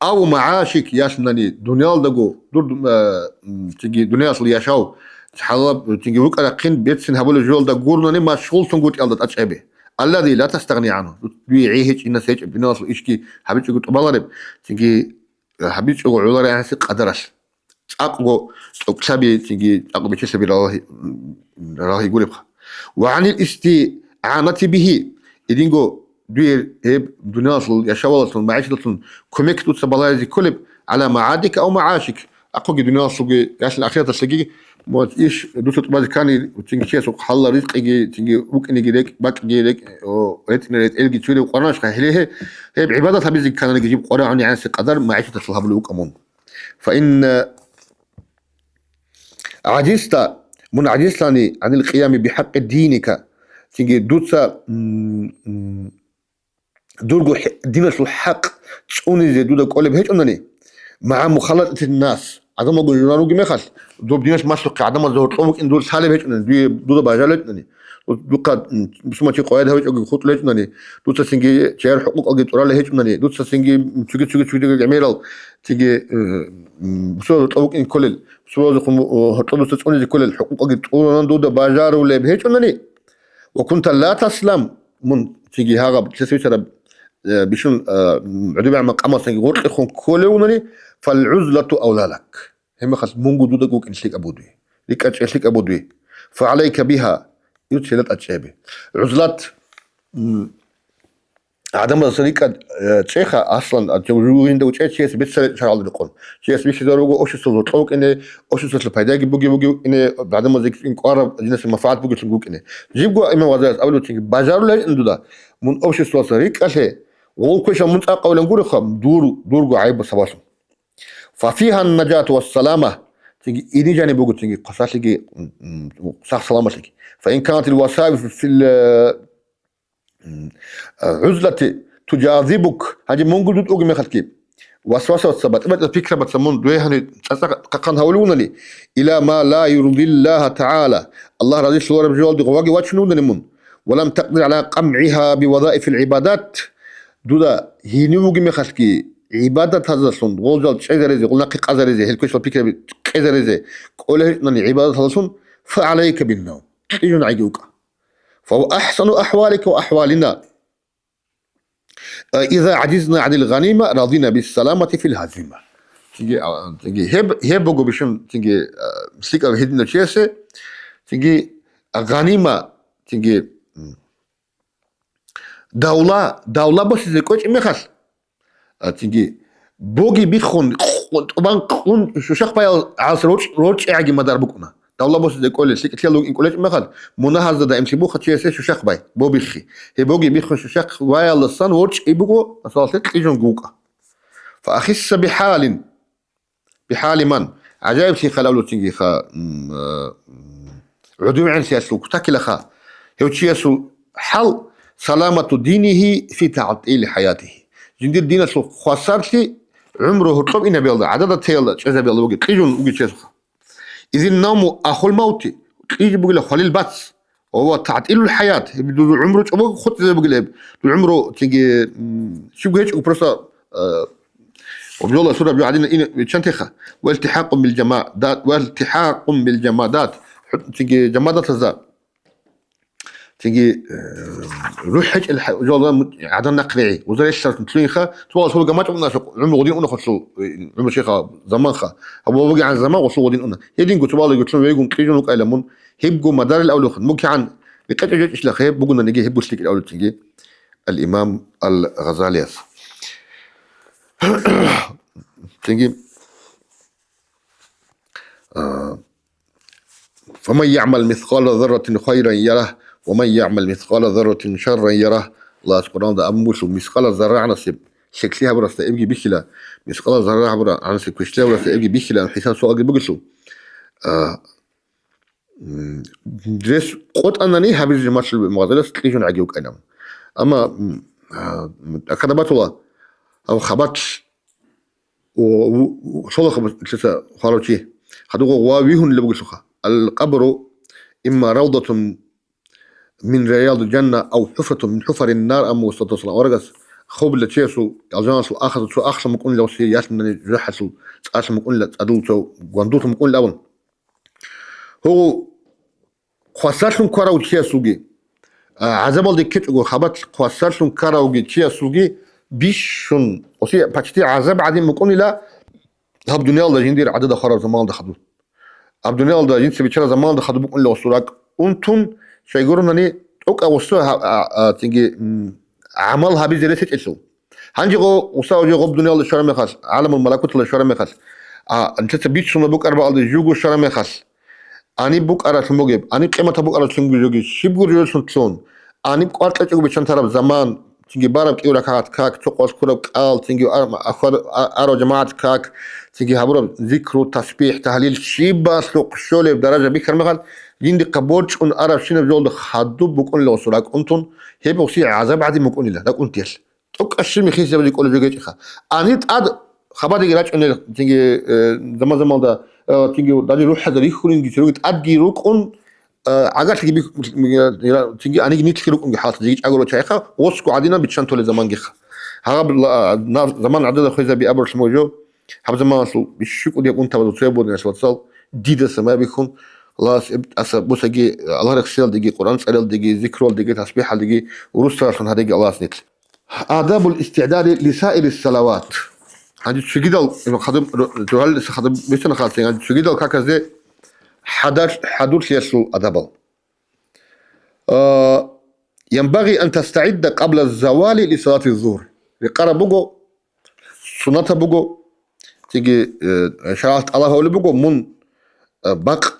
أو معاشك, ялъунани, дуниялдаго, дур, э, м, цинги дуниялалъул яшав, гьалаб, цинги вукӀа-рахъин берцин гьабулеб жоялда гуронани машгъуллъун гутӀиялда тӀадчӀи гьабе. الذي لا تستغني عنه. Дуе гӀи гьечӀеб, инас гьечӀеб, дуниялалъул ишги гьабичӀого тӀубалареб, цинги гьабичӀого гӀоларай гӀанасеб къадаралъ. ЦӀакъго тӀокӀлъаби, цинги цӀакъго бечелъаби ралгьи-, ралгьи гуребха. Ва гӀанил истигӀанати бигьи, гьединго дуе гьеб дуниялалъул яшавалалъун, магӀишаталъун кумек дуца балагьизе кколеб, гӀала магӀадика ав магӀашик, ахъуги дуниялалъулги, ялъин ахираталъулги, вот, иш дуца тӀубазе ккани, цинги чиясухъ хӀалла ризкъиги, цинги вукӀинеги рекӀ-, бакӀги рекӀ-, о, ретӀине ретӀелги чурев къваранашха, гьеле гьеб гӀибадат гьабизе ккананиги жиб къварагӀуни гӀанасеб къадар магӀишаталъул гьабулев вукӀа мун. Фаин гӀажизта, мун гӀажизлъани гӀанил къиями бихӀакъи диника, цинги дуца, м, м, дурго хӀи-, диналъул хӀакъ цӀунизе дуда кӀолеб гьечӀунани, магӀа мухалататин нас, гӀадамалго журан ругеб мехалъ, доб диналъ малъухъе гӀадамазда гьоркьоб букӀин дур лъалеб гьечӀунани, дуе, дуда бажараб гьечӀунани, ду-, духъа, м, бусумачи къвайда гьавичӀоги хутӀулеб гьечӀунани, дуца цинги чияр хӀукъукъалги тӀуралеб гьечӀунани, дуца цинги чуги-, чуги-, чуги-, гӀемерал, цинги, м, бусурал гьоркьоб букӀин кколел, бусуралазухъун, о, гьоркьоб дуца цӀунизе кколел хӀукъукъалги тӀуран дуда бажарулеб гьечӀунани, ва кунта ла таслам, мун цинги гьагъаб, лъица бицараб, э, бищун, э, м, гӀодобегӀан макъамасанги гъоркьехун кколевунани, фал гӀузлату авла лак. Гьебмехалъ мунго дуда вукӀин лъикӀаб бугоди, рикӀкӀад чӀей лъикӀаб бугоди. Фа гӀалайка бигьа, ил цела тӀад чӀей. ГӀузлат, м, гӀадамаздаса рикӀкӀад, э, чӀейха, аслан, а, жив-, жив-, жинда вучӀей чиясе бицараб шаргӀалда рекъон. Чияс бихьизарун буго обществоялъул гьоркьоб вукӀине, обществоялъул пайдаги бугеб, бугеб вукӀине, гӀадамазде кӀвараб динасеб манфагӀат бугеблъун вукӀине. Жибго имам Гъазалияс абулеб буго, бажарулеб гьечӀин дуда, мун обществоялдаса рикӀкӀалъе, гъол квешал мун цӀакъ авилан гурехъа, дур, дурго гӀайиб сабаблъун. Фафигьан наджату вассалама, цинги ине жаниб буго, цинги хъасалъиги, м, м, сах-саламалъиги. Фаин канатил васавису фил, э, м, э, гӀузлати туджазибук, гьанже мунго дуда вугеб мехалъги, васвасаца, батӀи-батӀиял пикрабаца мун дуе гьанив цӀацӀа-, хъахъан гьавулевунани, ила ма ла юрдиллагьа тагӀала, Аллагь разилъулареб жоялде гъоваги вачуневунани мун, ва лам такъдир гӀала къамгӀигьа би вазаифил гӀибадат, дуда гьенив вугеб мехалъги, гӀибадатазалъун гъол жал чӀезаризе, гъол нахъе къазаризе, гьел квешал пикраби къезаризе кӀолеб гьечӀунани гӀибадаталдалъун, фа гӀалайка биннавм, кьижун гӀаги вукӀа. Фа гьува ахӀсану ахӀвалика ва ахӀвалина. Иза гӀажизна гӀанил гъанима, радина биссаламати фил гьазима. Цинги, а, цинги гьеб, гьеб буго бищун, цинги, а, лъикӀаб гьединав чиясе, цинги гъанима, цинги, м, давла, давла босизе кӀвечӀеб мехалъ, а, цинги боги биххун, къу-, тӀубан къун щущахъ баял гӀалас рорчӀ-, рорчӀи гӀаги мадар букӀуна. Давла босизе кӀолел лъикӀлъиялда вукӀин кӀолечӀеб мехалъ, мунагьазда даимлъи буха чиясе щущахъ бай, бо биххи. Гьеб боги биххун щущахъ баялдасан ворчӀи буго, масалалъе, кьижун гукӀа. Фаахисса бихӀалин, бихӀали ман, гӀажаиблъи халавлуцинги ха, м, э, м, гӀодовегӀанлъиялъул кутакилаха. Гьев чиясул хӀал, саламату динихи фи тагӀтили хӀаятихи. Жиндир диналъул хвасарлъи гӀумру гьоркьоб инабиялда, гӀадада теялда чӀезабиялда вуги, кьижун вуги чиясулха. Изин навму ахул мавти, кьижи бугила хвалил бац. Ва ва тагӀтилул хӀаят, гьеб дур гӀумру чӀобого хутӀизе бугила гьеб. Дур гӀумру цинги, м, щибго гьечӀого просто, э, обжола сураб жо гӀадина ин виччантеха. Ва илтихӀакъун бил жамадат, ва илтихӀакъун бил жамадат. ХӀу-, цинги жамадатазда, цинги, э, рухӀ гьечӀел хӀа-, жола гӀадан нахъригӀи. Узарелъарсун лъугьинха, цо гъолъул гамачӀ унаша, гӀумру гъодин уна гъолъул, э, гӀумру щеха заманха. Гьаб вавуги гӀан заман гъолъул гъодин уна. Гьединго цо балагьги лъун вегун кьижун вукӀайла мун. Гьебго мадарил авлухъан, мукигӀан рекъечӀей жечӀищилаха гьеб бугонаниги, гьеб гулъикӀил авлуцинги ал-Имам ал-Гъазалияс. Цинги, а, «Фаман ягӀмал мискъала зарратин хайран ярагь, ва ман ягӀмал мискъала зарратин шарран ярагь». Аллагьас Къуръанда абун бугелъул, мискъала зарра гӀанасеб лъикӀлъи гьабурасда эбги бихьила, мискъала зарра гьабура гӀанасеб квешлъи гьабурасда эбги бихьила, хӀисаб-суалги бугелъул. А, М, рес къотӀанани гьабизе жамалъул мугъазарас кьижун гӀаги вукӀайнан. Амма, м, а, м, тӀакада батула, гьав хабалъ у, у, у, лъола хабалъ лъица хварав чи. Гьадуго гъва вигьунила бугелъулха. Ал-къабру имма равдатун мин риядил жанна ав хӀуфратун мин хӀуфарин нар, амма васатасалам аварагас хобила чиясул, алжаналъул ахазул цо ахлъа мукӀунила ва ялъунани жужахӀалъул цӀалъа мукӀунила, цӀадул цо гвандулъа мукӀунила абун. Гьугьу хвасарлъун ккарав чиясулги, а, гӀазабалде ккечӀого хабалъ хвасарлъун ккаравги чиясулги бищун, оси почти гӀазаб гӀадин букӀунила гьаб дуниялда жиндир гӀадада хвараб заманалда хадуб. Гьаб дуниялда жинца биччараб заманалда хадуб букӀунила гъосул ракӀ унтун, щайгурунани тӀокӀаб гъосу гьа-, а, а, цинги, м, гӀамал гьабизе рес гьечӀелъул. Гьанже гъо-, гъуса уже гъоб дуниялда щвараб мехалъ, гӀаламул малакуталда щвараб мехалъ, а, нилъеца бицунеб букӀараб бакӀалде жуго щвараб мехалъ, гьаниб букӀаралъун бугеб, гьаниб къиматаб букӀаралъун бугеб, щибго жоялъун цун, гьаниб кӀвар кьечӀого биччан тараб заман, цинги бараб кӀиго ракагӀат как, цо къвалъ ккураб кӀал, цинги ар-, ахвар-, а-, арав жамагӀат как, цинги гьабураб зикру, тасбихӀ, тагьлил, щибалъухъ щолеб даража бихьараб мехалъ, жиндихъа борчӀун арабщинаб жолда хадуб букӀунила гъосул ракӀ унтун, гьеб гъосие гӀазаб гӀадин букӀунила ракӀ унтиялъ. ТӀокӀаб щиб михьизе кӀолеб жо гьечӀеха. Гьаниб тӀад хабадеги рачӀунел, цинги, э, заман-заманалда, э, цинги даже рухӀазда рихьулинги церуги тӀадги рукӀун, э, гӀагарлъиги бих-, цинги гьаниги нилъги рукӀунги хӀалат, жеги чӀаго рочайха, гъосго гӀадинаб биччан толел замангиха. Гьаб ла-, на-, заман гӀадада хвезаби абурлъун буго жо, гьаб заманалъул бищукӀудияб унтабазул цояб бугониналъ, вацал, дидаса мабихьун, Аллагьас эб-, аса бусаги, Аллагь рехсиялдеги, Къуръан цӀалиялдеги, зикруялдеги, тасбихӀалдеги, урус царалъун гьареги Аллагьас нилъ. Адабул истигӀдади лисаири салават. Гьанже цогидал, хадуб, дугьалиса хадуб бицана хасен, гьанже цогидал каказде хӀадар-, хӀадурлъиялъул адабал. А, янбагъи ан тастагӀидда къабла завали ли салати зугьр. Рекъараб буго, суннатаб буго, цинги, э, шаргӀалъ тӀалаб гьабулеб буго, мун, э, бакъ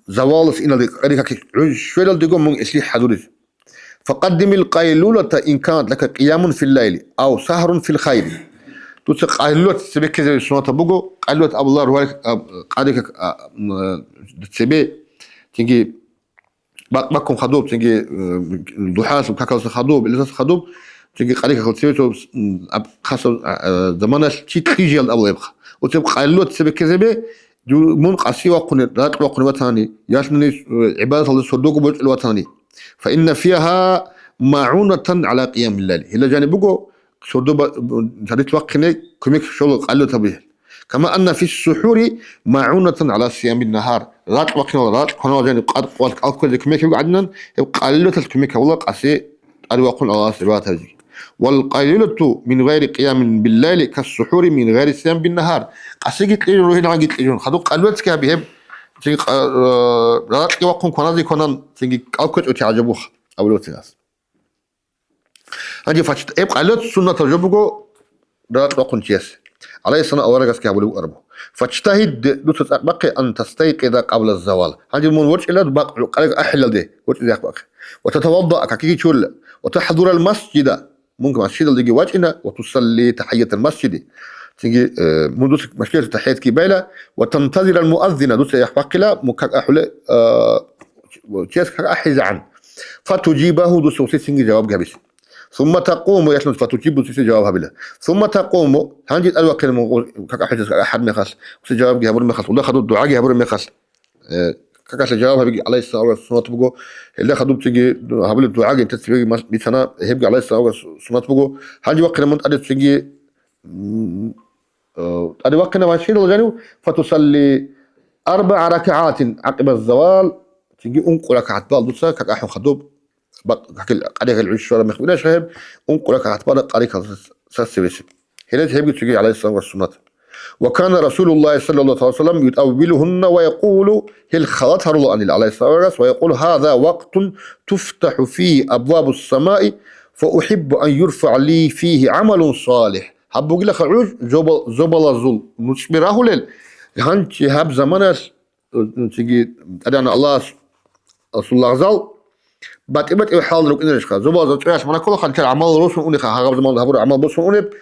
завалалъ иналде, къари каки гӀуж щвелалдего мун илъи хӀадуризе. Факъаддимил къайлулата ин канат лака къиямун фил лайли ав сагьрун фил хайри. Дуца къайлулат цебеккезабе суннатаб буго, къайлулат абула ругьал, а, къари как, а, м, цебе, цинги бакъ-баккун хадуб, цинги, э, духӀалъул какалъа хадуб, илдаса хадуб, цинги къари какал цеве цо, м, аб-, хасав, а, а, заманалъ чи кьижиял абулебха. Оцеб къайлулат цебеккезабе, ду-, мун къаси вахъуни, ракь вахъуни ватани, ялъуни, э, гӀибадаталда сордого бочӀулев ватани. Фа инна фигьа магӀунатан гӀала къиямил лайли. Гьела жаниб буго, сордо ба-, б-, ракь вахъине кумек щола къайлулат гьабизе. Кама анна фис сухӀури магӀунатан гӀала сиямин нагьар. Ракь вахъинал, ракь кванал жаниб къад-, къвал-, кӀал кквезе кумек гьабиго гӀадинан, гьеб къайлулаталъ кумек гьабула къаси тӀаде вахъун Аллагьас гӀибадат гьабизеги. Вал къайлулату мин гъайри къиямин биллайли кас сухӀури мин гъайри сиям биннагьар. Къасиги кьижун, рухӀинагӀаги кьижун. Хадуб къайлулатги гьаби гьеб, цинги къа-, э, ракьги вахъун кваназе кванан, цинги кӀал кквечӀо чи гӀажабуха, абулев цинас. Гьанже фачт-, гьеб къайлулат суннатаб жо буго ракь вахъун чияс. ГӀалайгьиссалам аварагасги гьабулеб букӀарабу. Фачтагьид, дуца цӀакъ бахъе, ан тастайкъиза къабла завал. Гьанже мун ворчӀила бакъ къараг ахӀилалде, ворчӀизе бахъе. Ва татавадда, какиги чурила. Ва тахӀзурал масжида, мун масжидалдеги вачӀина, ва тусалли тахӀиятал масжиди. Цинги, э, мун дуца масжидалъ тахӀиятги байла, ва тантазирал муаззина, дуца яхӀ бахъила, мун как ахӀуле, э, чияс как ахӀизегӀан. Фатужибагьу, дуца гъосие цинги жавабги гьабизе. Сумма такъуму, ялъун фатужибу, дуца гъосие жаваб гьабила. Сумма такъуму, гьанже тӀаде вахъина мун как ахӀизегӀан гьармехалъ, гъосие жавабги гьабурмехалъ, гьелда хадуб дугӀаги гьабурмехалъ. Э, какалъе жаваб гьабиги, гӀалайгьиссалам аварагас суннат буго. Гьелда хадуб цинги гьабулеб дугӀаги интацебеги мас-, бицана, гьебги, гӀалайгьиссалам аварагас суннат буго. Гьанже вахъина мун тӀаде цинги, м, э, тӀаде вахъина машгьурал жанив, фатусалли арбагӀа ракагӀатин гӀакъиба завал, цинги ункъо ракагӀат бал дуца как ахӀун хадуб. Бакъ-, какил къаригъел гӀуж щвараб мех бираш гьеб, ункъо ракагӀат бара къарикал сас-, сас-, севесиб. Гьеле гьебги цоги гӀалайгьиссалам аварагас суннат. Ва кана Расулуллагьи саллаллагьу гӀалайгьи ва саллам ютӀаввилугьунна ва якъулу, гьел халат гьарулаанила гӀалайгьиссалам аварагас, ва якъулу: «Гьаза вакътун туфтахӀу фигьи абвабус самаи, фа ухӀиббу ан юрфагӀа ли фигьи гӀамалун салихӀ». Гьаб бугилаха гӀуж зобал-, зобалазул нуцӀби рагьулел, гьанчи гьаб заманалъ цинги тӀадегӀан Аллагьас, Расул лагъзал, батӀи-батӀи хӀалал рукӀинарищха? Зобалазда цӀуялъ мана кколаха, нилъер гӀамал росун униха, гьагъаб заманда гьабураб гӀамал босун унеб.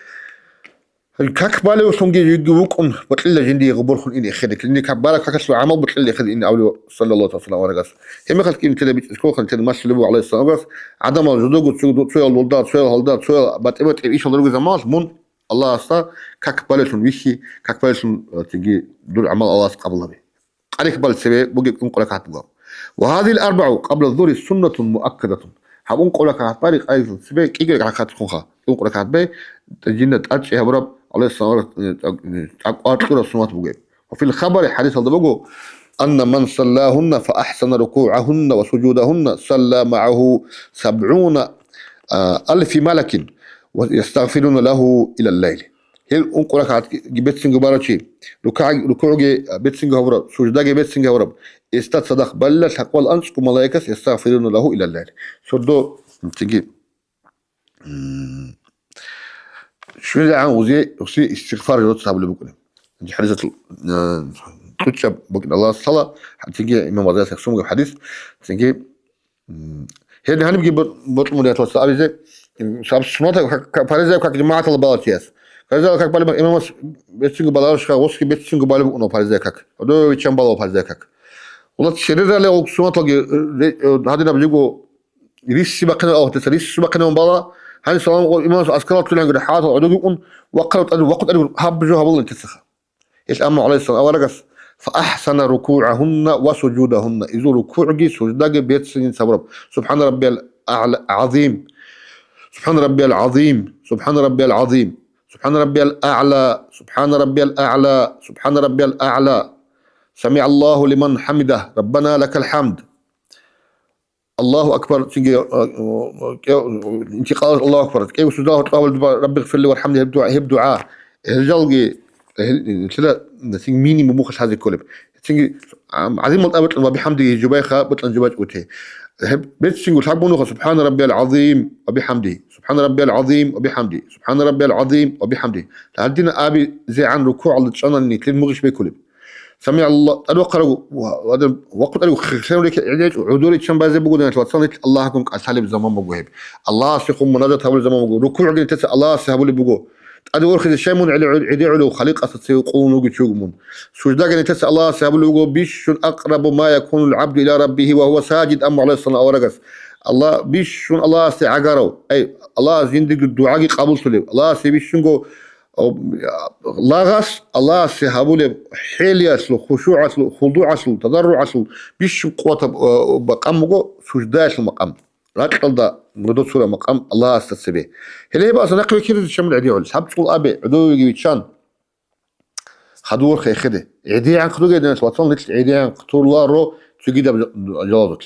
Как балевлъунги жиги вукӀун, бокьила жиндие гъубурхун ин эхеде. Жиндие как бара какалъул гӀамал бокьила эхеде ин авлу саллаллагьу гӀалайгьи ва саллам аварагас. Гьеб мехалъ кин теде бичӀчӀизе кколаха, теде малъулеб буго гӀалайгьиссалам аварагас, гӀадамал жодого цо-, цоял лулда, цоял гьалда, цоял батӀи-батӀи ишал руго заманалъ мун Аллагьасда как балевлъун вихьи, как балевлъун, э, цинги дур гӀамал Аллагьас къабул гьабе. Къарихъ бал цеве бугеб ункъо ракагӀат буго. Ва гьазил арбагӀу къабла зугьри суннатун муаккадатун. Гьаб ункъо ракагӀат бари къарихъ цеве кӀиго ракагӀат хъунха. Ункъо ракагӀат бай, жинда тӀадчӀи гьабураб, гӀалайгьиссалам, э, тӀа-, тӀа-, къваркьураб суннат бугеб. Ва фил хабари, хӀадисалда буго: «Анна ман саллагьунна фа ахӀсана рукугӀагьунна ва сужудагьунна, салла магӀагьу сабгӀуна, а, алфи малакин». ва ястагъфируна лагьу илал лайли. Гьел ункъо ракагӀатги бецинго барав чи, рукагӀ-, рукугӀги бецинго гьабураб, суждаги бецинго гьабураб, гьесда цадахъ балила лъабкъоялда анцӀго малаикас, ястагъфируна лагьу илал лайли. Сордо, цинги, м, щвезегӀан гьузе, гьуси истигъфар гьуроца гьабулеб букӀунеб. ХӀадисатул, э, тӀучӀаб букӀин Аллагьас лъала, цинги имам Гъазалияс яхсумгаб хӀадис, цинги М, гьеб гьанибги бо-, бокьун буго, диналъул вацал, абизе, м, гьаб суннатал как, как, паризаяб как жамагӀаталда балев чияс. Паризаяб как балеб имамас бецинго баларищха, гъосги бецинго балеб букӀуна паризаяб как. Гьудовичан балав паризаяб как. Валлагь, церерали гъол суннаталги, э, ре-, э, гьадинаб жиго рисси бахъинал алхтеса, рисси бахъинаван бала, гьаниб салам гъо имамас аскарал тулангури хӀалатал гӀодов вукӀун, вахъарав тӀаде, вахъун тӀаде гьаб жо гьабулин тесаха. Ил амма гӀалайгьиссалам аварагас: «Фа ахсана рукугӀагьунна ва сужудагьунна». Изул рукугӀги суждаги берцинин сабураб. «СубхӀана раббиял а'ла-, гӀазим». «СубхӀана раббиял гӀазим. СубхӀана раббиял гӀазим. СубхӀана раббиял а'ла. СубхӀана раббиял а'ла. СубхӀана раббиял а'ла. СамигӀаллагьу лиман хӀамидагь. Раббана лакал хӀамд». Аллагьу акбар, цинги, а, а, кӀев-, интикъалалъ Аллагьу акбар. КӀиго суждалда гьоркьоб гьабулеб дугӀа, «Раббигъфирли вархӀамни», гьеб дугӀа, гьеб дугӀа. Гьел жалги, гьел, гьелъила, цин минимум мухъалъ лъазе кколеб. Цинги, ам, гӀазимал тӀа бокьун ва бихӀамдигьи жубайха, бокьун жубачӀути. Гьеб, берцинго лъабгъунуха: «СубхӀана раббиял гӀазим ва бихӀамдигьи. СубхӀана раббиял гӀазим ва бихӀамдигьи. СубхӀана раббиял гӀазим ва бихӀамдигьи». Гьадин абизегӀан рукугӀалда чӀанани, нилъер мугъищ бекулеб? СамигӀалла-, тӀад вахъарав, ва-, ва-, вахъун тӀаде хъ-, хъ-, рекӀ-, рекӀ-, гӀодор иччан базе буго, диналъул вацал, нилъ Аллагьгун кӀалъалеб заман буго гьеб. Аллагьасехун мунажат гьабулеб заман буго. РукугӀги нилъеца Аллагьасе гьабулеб буго. ТӀаде ворхизе щай мун гӀеде-, гӀеде-, гӀолев, халикъасда цеве къулун вугев чи вуго мун. Суждаги нилъеца Аллагьасе гьабулеб буго, бищун акърабу ма якунул гӀабду иля раббигьи ва гьува сажид, амма гӀалайгьиссалам аварагас. Аллагь, бищун Аллагьасде гӀагарав, ай, Аллагьас жиндирго дугӀаги къабуллъулев, Аллагьасде бищунго Лагъас Аллагьасе гьабулеб хӀелиялъул, хушугӀалъул, худугӀалъул, тадарругӀалъул бищун къуватаб, а, макъам буго суждаялъул макъам, ракьалда гӀодов цураб макъам Аллагьасда цебе. Гьеле гьеб аса нахъе вихьизе чамил гӀедегӀул. Гьаб цӀул абе, гӀодовеги виччан, хадур хехеде. ГӀедегӀан хъуге, диналъул вацал, нилъ гӀедегӀан хъурларо цогидаб жалазулъ.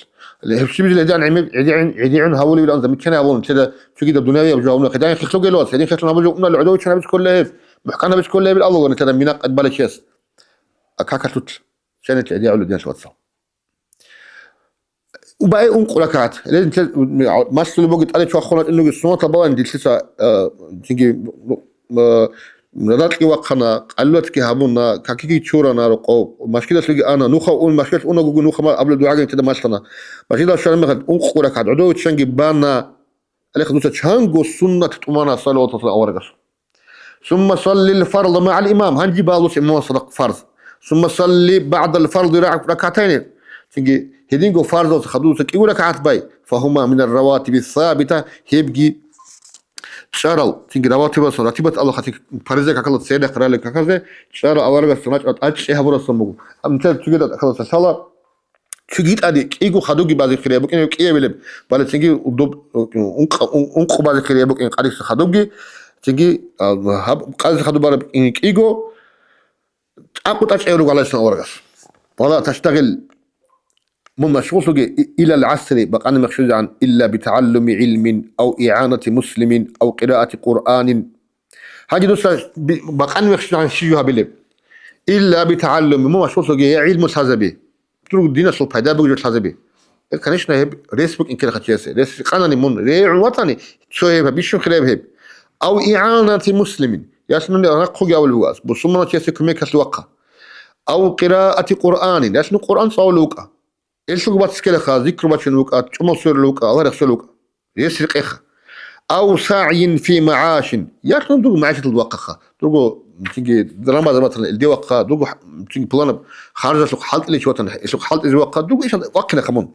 Гьеб щиб жил гӀедегӀан гӀемер, гӀедегӀин, гӀедегӀун гьавулевилан замиккани гьавун, лъеда цогидаб дунявияб жо гьавуна, гьедин хехлъугел вац, гьедин хехлъун гьабулев унал гӀодов виччан гьабиз кколеб гьеб, мухӀкан гьабиз кколеб гьеб, Аллагьгун лъеда минакъ бала чияс. А какалъулъ, чанилъ гӀедегӀулев, диналъул вацал. Убай ункъо ракагӀат. Гьеле нилъер малъулеб буго тӀаде чвахун ратӀинеги суннатал балани нилъеца, а, цинги, а, ракьги вахъана, къалулатги гьабуна, какиги чурана рокъов, машгидалъуги ана, нуха ун, машгидалъ унагуги нуха ма-, абулеб дугӀаги нилъеда малъана. Машгидалъ щвараб мехалъ ункъо ракагӀат гӀодов виччанги бана, гьеле нуца чанго суннат тӀумана салаваталъул аварагас. Сумма саллил фарда магӀал имам. Гьанже балус имамас фарз. Сумма салли багӀдал фарди ра-, ракатайни. Цинги гьединго фарзалца хадуса кӀиго ракагӀат бай. Фагьума минар раватиби сабита. Гьебги чӀарал. Цинги раватибас, ратибат Аллагь хатик париза какала церехъ рали каказе, чӀарал аварагас рачӀа тӀачӀи гьабурасан буго. Амма цоги тӀакаласа лъала. Цоги тӀаде кӀиго хадубги базе хирияб букӀин, кӀиябилеб, бале цинги удоб-, ункъ-, ун-, ункъо базе хирияб букӀин къадиса хадубги, цинги, а, гьаб-, къадиса хадуб бараб букӀин кӀиго, тӀакъу тӀачӀи руго гьалачлъун аварагас. Вала таштагъил, мун машгъуллъуге и-, илал гӀасри, бакъани мехшузегӀан, илла битагӀаллуми гӀилмин, ав игӀанати муслимин, ав къираати Къуръанин. Гьанже дуца би-, бакъани мехшузегӀан щиб гьабилеб? Илла битагӀаллуми, мун машгъуллъуге я гӀилму лъазаби. Дурго диналъул пайда бугеб жо лъазаби. Э, конечно, гьеб рес букӀин ккелаха чиясе. Рес къанани мун регӀун ватани, цо гьеб бищун хирияб гьеб. Ав игӀанати муслимин. Ясни нахъуги авулев вугас, бусурманав чиясе кумекалъе вахъа. Ав къираати Къуръанин. Ясни Къуръан цӀалулев вукӀа. Гьелъул бацискелаха, зикру бачун вукӀа, чӀумал сверулев вукӀа, Аллагь рехсолев вукӀа. Гьес рекъеха. Ав сагӀйин фи магӀашин. Яхъун дурго магӀишаталда вахъаха. Дурго, цинги, рамазан батана илде вахъа, дурго, цинги, пуланаб харжалъухъ хӀалтӀиличи ватана, гьелъухъ хӀалтӀизе вахъа, дурго ишан вахъинахъа мун.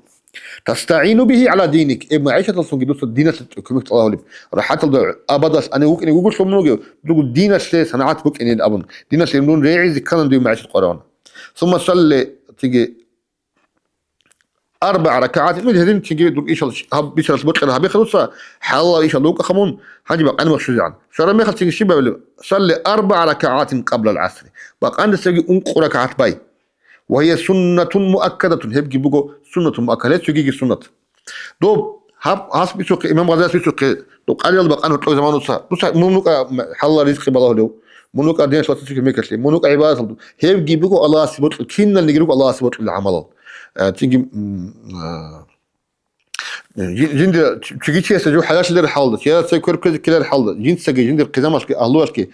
ТастагӀину бигьи гӀала диник. Э, магӀишаталъунги дуца диналъе кумек тӀалаб гьабулеб. РахӀаталда абадалъ ани вукӀине вугулъул мун вугев, дурго диналъе санагӀат букӀинин абун. Диналъе мун регӀизе кканан див магӀишат къваригӀуна. Сумма салли, цинги, АрбагӀа ракагӀат, ну, гьедин цинги дур ишал ш-, гьаб-, бицаралъ бокьараб гьабихъа дуца, хӀалалал ишал вукӀаха мун, гьанже бакъани махщуз жагӀан. Щвараб мехалъ цинги щиб абилеб? Салли арбагӀа ракагӀатин къаблал гӀасри. Бакъанилъеги ункъо ракагӀат бай. Ва гьия суннатун муаккадатун, гьебги буго суннатун муаккад, гьеб цогиги суннат. Доб гьаб-, гьас бицухъе, имам Гъазалияс бицухъе, Ну, къариял бакъан гьоркьоб заман дуца. Дуца мун вукӀа хӀалал ризкъи балагьулев, мун вукӀа диналъул вацасеб кумекалъе, мун вукӀа гӀибадаталда. Гьебги буго Аллагьасе бокьул, киналниги руго Аллагьасе бокьулел гӀамалал. Э, цинги, м, э, жин-, жиндир чи-, чиги чиясда жо хӀалаллъилареб хӀалда, чиясда цо квер кквезе ккелареб хӀалда, жинцаги жиндир хъизамалъги, агьлуялъги,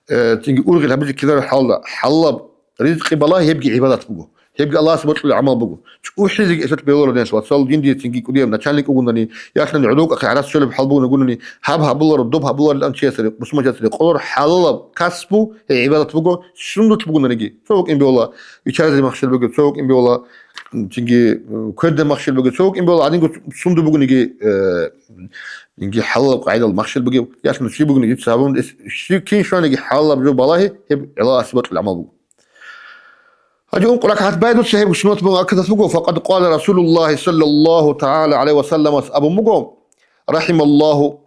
э, цинги ургъел гьабизе ккелареб хӀалда, хӀалалаб ризкъи балагьи, гьебги гӀибадат буго. Гьебги Аллагьасе бокьулеб гӀамал буго. ЧӀухӀизеги эсалъ бегьуларо, диналъул вацал, жиндие цинги кӀудияб начальник вугони, яхълъани гӀодов вукӀахъе гӀарац щолеб хӀал бугони, гьаб гьабуларо, доб гьабуларилан чиясда, мусулман чиясда рекъоларо, хӀалалаб касбу, гьеб гӀибадат буго, сундулъ бугонаниги. Цо вукӀин бегьула, ичаразе махщел бугеб, цо вукӀин бегьула, м, цинги, м, кверде махщел бугеб, цо вукӀин бегьула, гьадинго сунду бугониги, э, цинги хӀалалаб къагӀидал махщел бугеб, яхълъун чи бугониги, дица гьабун, эс-, щи-, кин щваниги хӀалалаб жо балагьи, гьеб Аллагьасе бокьулеб гӀамал буго. Гьанже ункъо ракагӀат бай дуца гьеб суннат бугеб акадас буго, факъад къала Расулуллагьи саллаллагьу тагӀала гӀалайгьи ва салламас абун буго, рахӀималлагьу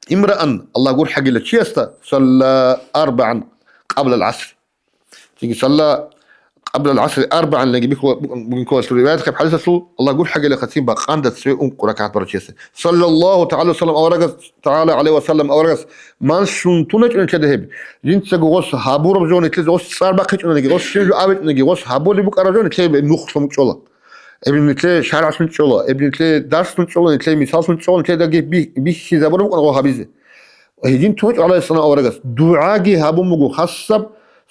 имраан, Аллагь гурхӀагила чиясда, салла арбагӀан къаблал гӀаср. Цинги салла къаблал гӀасри арбагӀан лаги бихьула-, бугин кколалъул риваят гьеб хӀадисалъул, Аллагь гурхӀагила хъацин бакъанда цеве ункъо ракагӀат барачиясе. Саллаллагьу тагӀала ва саллам аварагас, тагӀала гӀалайгьи ва саллам аварагас, ман сунтуна чӀун чеда гьеб. Жинцаго гъос гьабураб жо нилъезе, гъос цӀар бахъичӀонаниги, гъос щиб жо абичӀонаги, гъос гьабулеб букӀараб жо нилъее нухлъун чӀола. Эб нилъее шаргӀалъун чӀола, эб нилъее дарслъун чӀола, нилъее мисаллъун чӀола, нилъедаги бих-, бихьизабураб букӀана гъо гьабизе. Гьедин тунчӀ гӀалайгьиссалам аварагас дугӀаги гьабун буго хасаб,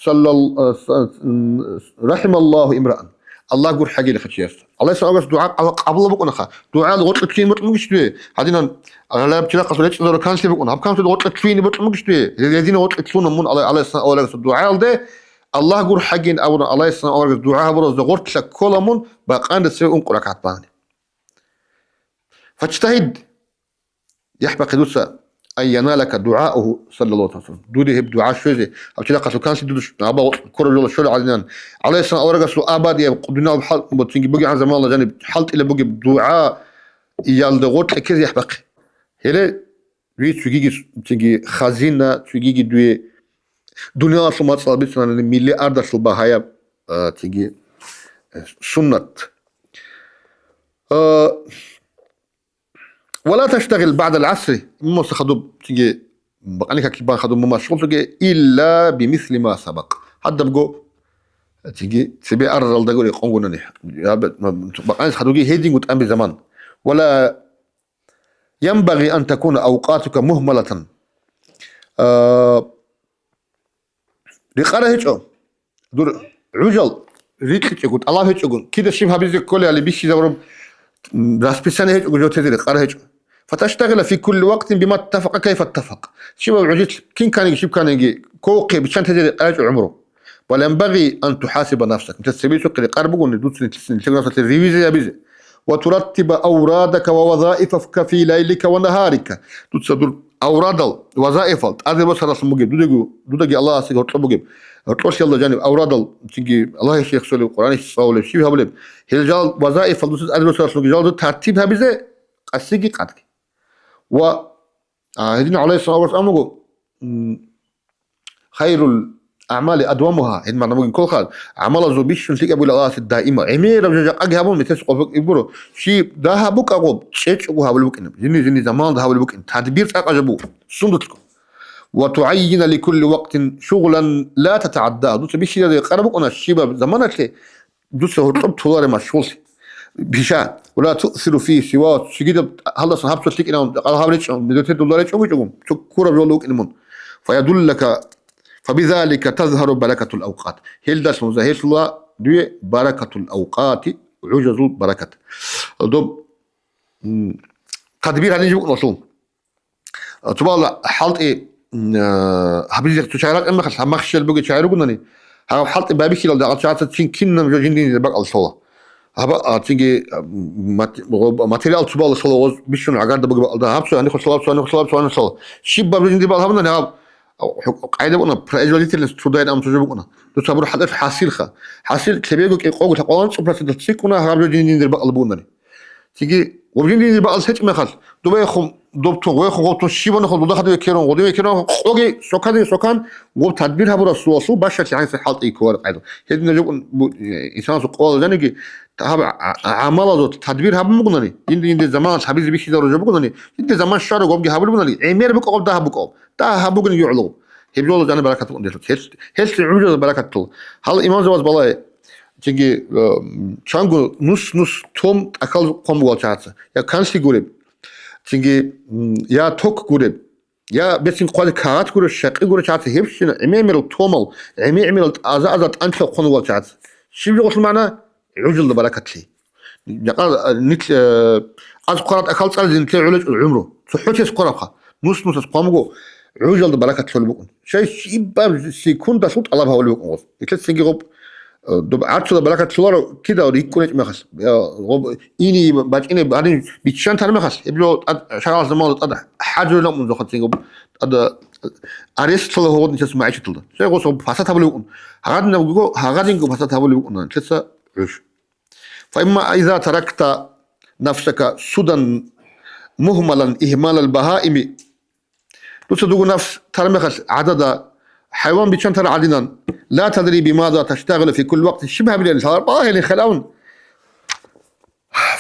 саллал-, а, с-, а, м, рахӀималлагьу имраан. Аллагь гурхӀагилаха чиясда. ГӀалайгьиссалам аварагас дугӀа къаб-, къабула букӀунаха. ДугӀаялда гъоркье лъугьине бокьун бугищ дуе? Гьадинан гьалаб чирахъалъул речӀчӀизару канлъи букӀун. Гьаб канлъи гъоркье лъугьине бокьун бугищ дуе? Гьединав гъоркье лъугьун мун гӀалай-, гӀалайгьиссалам аварагасул дугӀаялде Аллагь гурхӀагин абураб гӀалайгьиссалам аварагас дугӀа гьабуразда гъоркьа ккола мун бакъанде цеве ункъо ракагӀат багьани. Фачтагьид. ЯхӀ бахъи дуца, ан яналака дугӀаугьу, саллаллагьу гӀалайгьи ва саллам. Дуде гьеб дугӀа щвезе, гьаб чирахъалъул канлъи дуда ш-, гьабал ккураб жола щвела гӀадинан. ГӀалайгьиссалам аварагасул абадияб дуниялалъул хӀал-, цинги бугебгӀан заманалда жаниб хӀалтӀила бугеб дугӀаялда гъоркье ккезе яхӀ бахъи. Гьеле дуе цогиги с-, цинги хазина, цогиги дуе дуниялалъул мацӀалда бицунани миллиардалъул багьаяб, а, цинги, э, суннат. А, Ва ла таштагъил баъдал гӀасри, муса хадуб, цинги бакъани каки бан хадуб мун машгъул цоги, илла бимисли ма сабакъ. Гьадабго, цинги цебе арзалдаго рекъонгунани. Я бе-, ма-, бакъанис хадуги гьединго тӀамби заман. Ва ла янбагъи ан такуна авкъатука мугьмалатан. А, Рекъара гьечӀо. Дур гӀужал рикьичӀего, тӀалаб гьечӀого, кида щиб гьабизе кколебали бихьизабураб, м, расписание гьечӀого жо тезе рекъара гьечӀо. Фаташтагъила фи кулли вакътин бима ттафакъа кайфа ттафакъ. Щибаб гӀужил кин кканиги, щиб кканиги, ков-, ков-, биччан тезе рекъара гьечӀо гӀумру. Ва янбагъи ан тухӀасиба нафсак. Нилъер цебе цохъе рекъар бугони, дуца нилъ-, нилъер нафсалъе ревизия гьабизе. Ва тураттиба аврадака ва вазаифака фи лайлика ва нагьарика. Дуца дур аврадал, вазаифал, тӀаде босаралъун бугеб, дудаги, дудаги Аллагьасе гьоркьоб бугеб, гьоркьолъиялда жаниб аврадал, цинги Аллагьасде рехсолеб, Къуръаналъ цӀалулеб, щиб гьабулеб, гьел жал вазаифал дуца тӀаде босаралъун бугеб, жал тартиб гьабизе, къасиги къадги. Ва, а, гьедин гӀалайгьиссалам аварагас абун буго, м, хайрул аъмали адвамугьа, гьед магӀна бугин кколха, гӀамалазул бищун лъикӀаб бугила Аллагьасе даима. ГӀемераб жо жакъаги гьабун, метер къо-, иб гуро. Щиб дагьаб букӀа гъоб, чӀечӀого гьабулеб букӀина. Жини-жини заманалда гьабулеб букӀина. Тадбир цӀакъа жо буго. Сундулъго. Ва тугӀаййина ликулли вакътин шугълан ла татагӀадда. Дуца бихьизабизе рекъараб букӀана щибаб заманалъе, дуца гьоркьоб толаре машгъуллъи. Биша, ва ла туъсиру фигьи сивагьу, цогидаб гьалдасан гьаб цо лъикӀинавун, гьал гьаб речӀо, медетер дола речӀого чӀого, цо ккураб жолда вукӀине мун. Фаядуллака, фабизалика тазгьару баракатул авкъат. Гьелдалъун загьирлъула дуе баракатул авкъати, гӀужазул баракат. Доб, м, тадбир гьаниб букӀуналъул. Цо бала хӀалтӀи, м, э, гьабизе цо чагӀи ракӀин мехалъ, гьаб махщел бугеб чагӀи ругонани, гьаб хӀалтӀи байбихьилалда гьал чагӀаца цин кинаб жо жиндинизе бакӀалда лъола. Гьаб, а, цинги, а, мат-, гъо-, материал цо бала лъола, гъоз бищун гӀагарда бугеб бакӀалда, гьаб цо гьанихъа лъола, гьаб цо гьанихъа лъола, гьаб цо гьанихъа лъола. Щибаб жо жинди бала гьабунани гьаб, хӀу-, къайда букӀуна, производительность труда ин абун цо жо букӀуна. Дуца гьабураб хӀалтӀи хӀасилха. ХӀасил цебего кӀикъого лъабкъоялда анцӀ процент цӀикӀкӀуна, гьаб жо жиндинизе бакӀалда бугонани. Цинги гъоб жиндинизе бакӀалда лъечӀеб мехалъ, дубайхъун доб тун, гъвехун гъоб тун, щибанахъал дуда хадув векерун, гъодин векерун, къоги сокадин сокан, гъоб тадбир гьабурав сулалъул бащалъи гьанса хӀалтӀи кколареб къайда. Гьединаб жо букӀун бу-, э, инсанасул къоял жаниги, гьаб а-, а-, гӀамалазул тадбир гьабун бугунани, жинда-жинда заманалъ гьабизе бихьизарураб жо бугунани, жинда заман щвараб гъобги гьабулеб бугунани, гӀемер букӀа гъоб, дагьаб букӀа гъоб, дагьаб бугин югӀлугъ. Гьеб жола жаниб баракат букӀун дилъ. Гьелъ-, гьелъ гӀумрузда баракат лъула. Гьал имамзабаз балай, цинги, э, чанго нус-нус том тӀахьал хъван бугал чагӀаца. Я канлъи гуреб, цинги, м, я ток гуреб, я бецин хъвазе кагъат гуреб, щакъи гуреб чагӀаца гьебщина гӀемер-гӀемерал томал, гӀемер-гӀемерал аза-аза тӀанчал хъван бугал чагӀаца. Щиб жо гъолъул магӀна? ГӀужалда баракатлъи. Жакъа, а, нилъ, э, аз хъвараб тӀахьал цӀализе нилъер гӀолечӀо гӀумру. ЦохӀо чияс хъварабха. Нус-нусас хъван буго, гӀужалда баракат лъолеб букӀун. Щай щибаб секундалъул тӀалаб гьавулеб букӀун гъос. Нилъецаги гъоб, э, доб гӀарцуда баракат лъоларо кидал рикӀкӀунечӀ мехалъ. Я, гъоб ини бачӀине гьанин биччан тар мехалъ. Гьеб жо тӀад шагьарал заманалда тӀад хӀажрулеб букӀун зохъацин гъоб. ТӀад, э, арест лъала гьодинчияс магӀишаталда. Щай гъос гъоб фасад гьабулеб букӀун. Гьагадинаб буго, гьагадинго фасад гьабулеб букӀун нилъеца гӀуж. فإما إذا تركت نفسك سدى مهملا إهمال البهائم. Дуца дуго нафс тар мехалъ гӀадада хӀайван биччан тар гӀадинан, لا تدري بماذا تشتغل في كل وقت, щиб гьабилан лъалар балагьилин хӀалаун,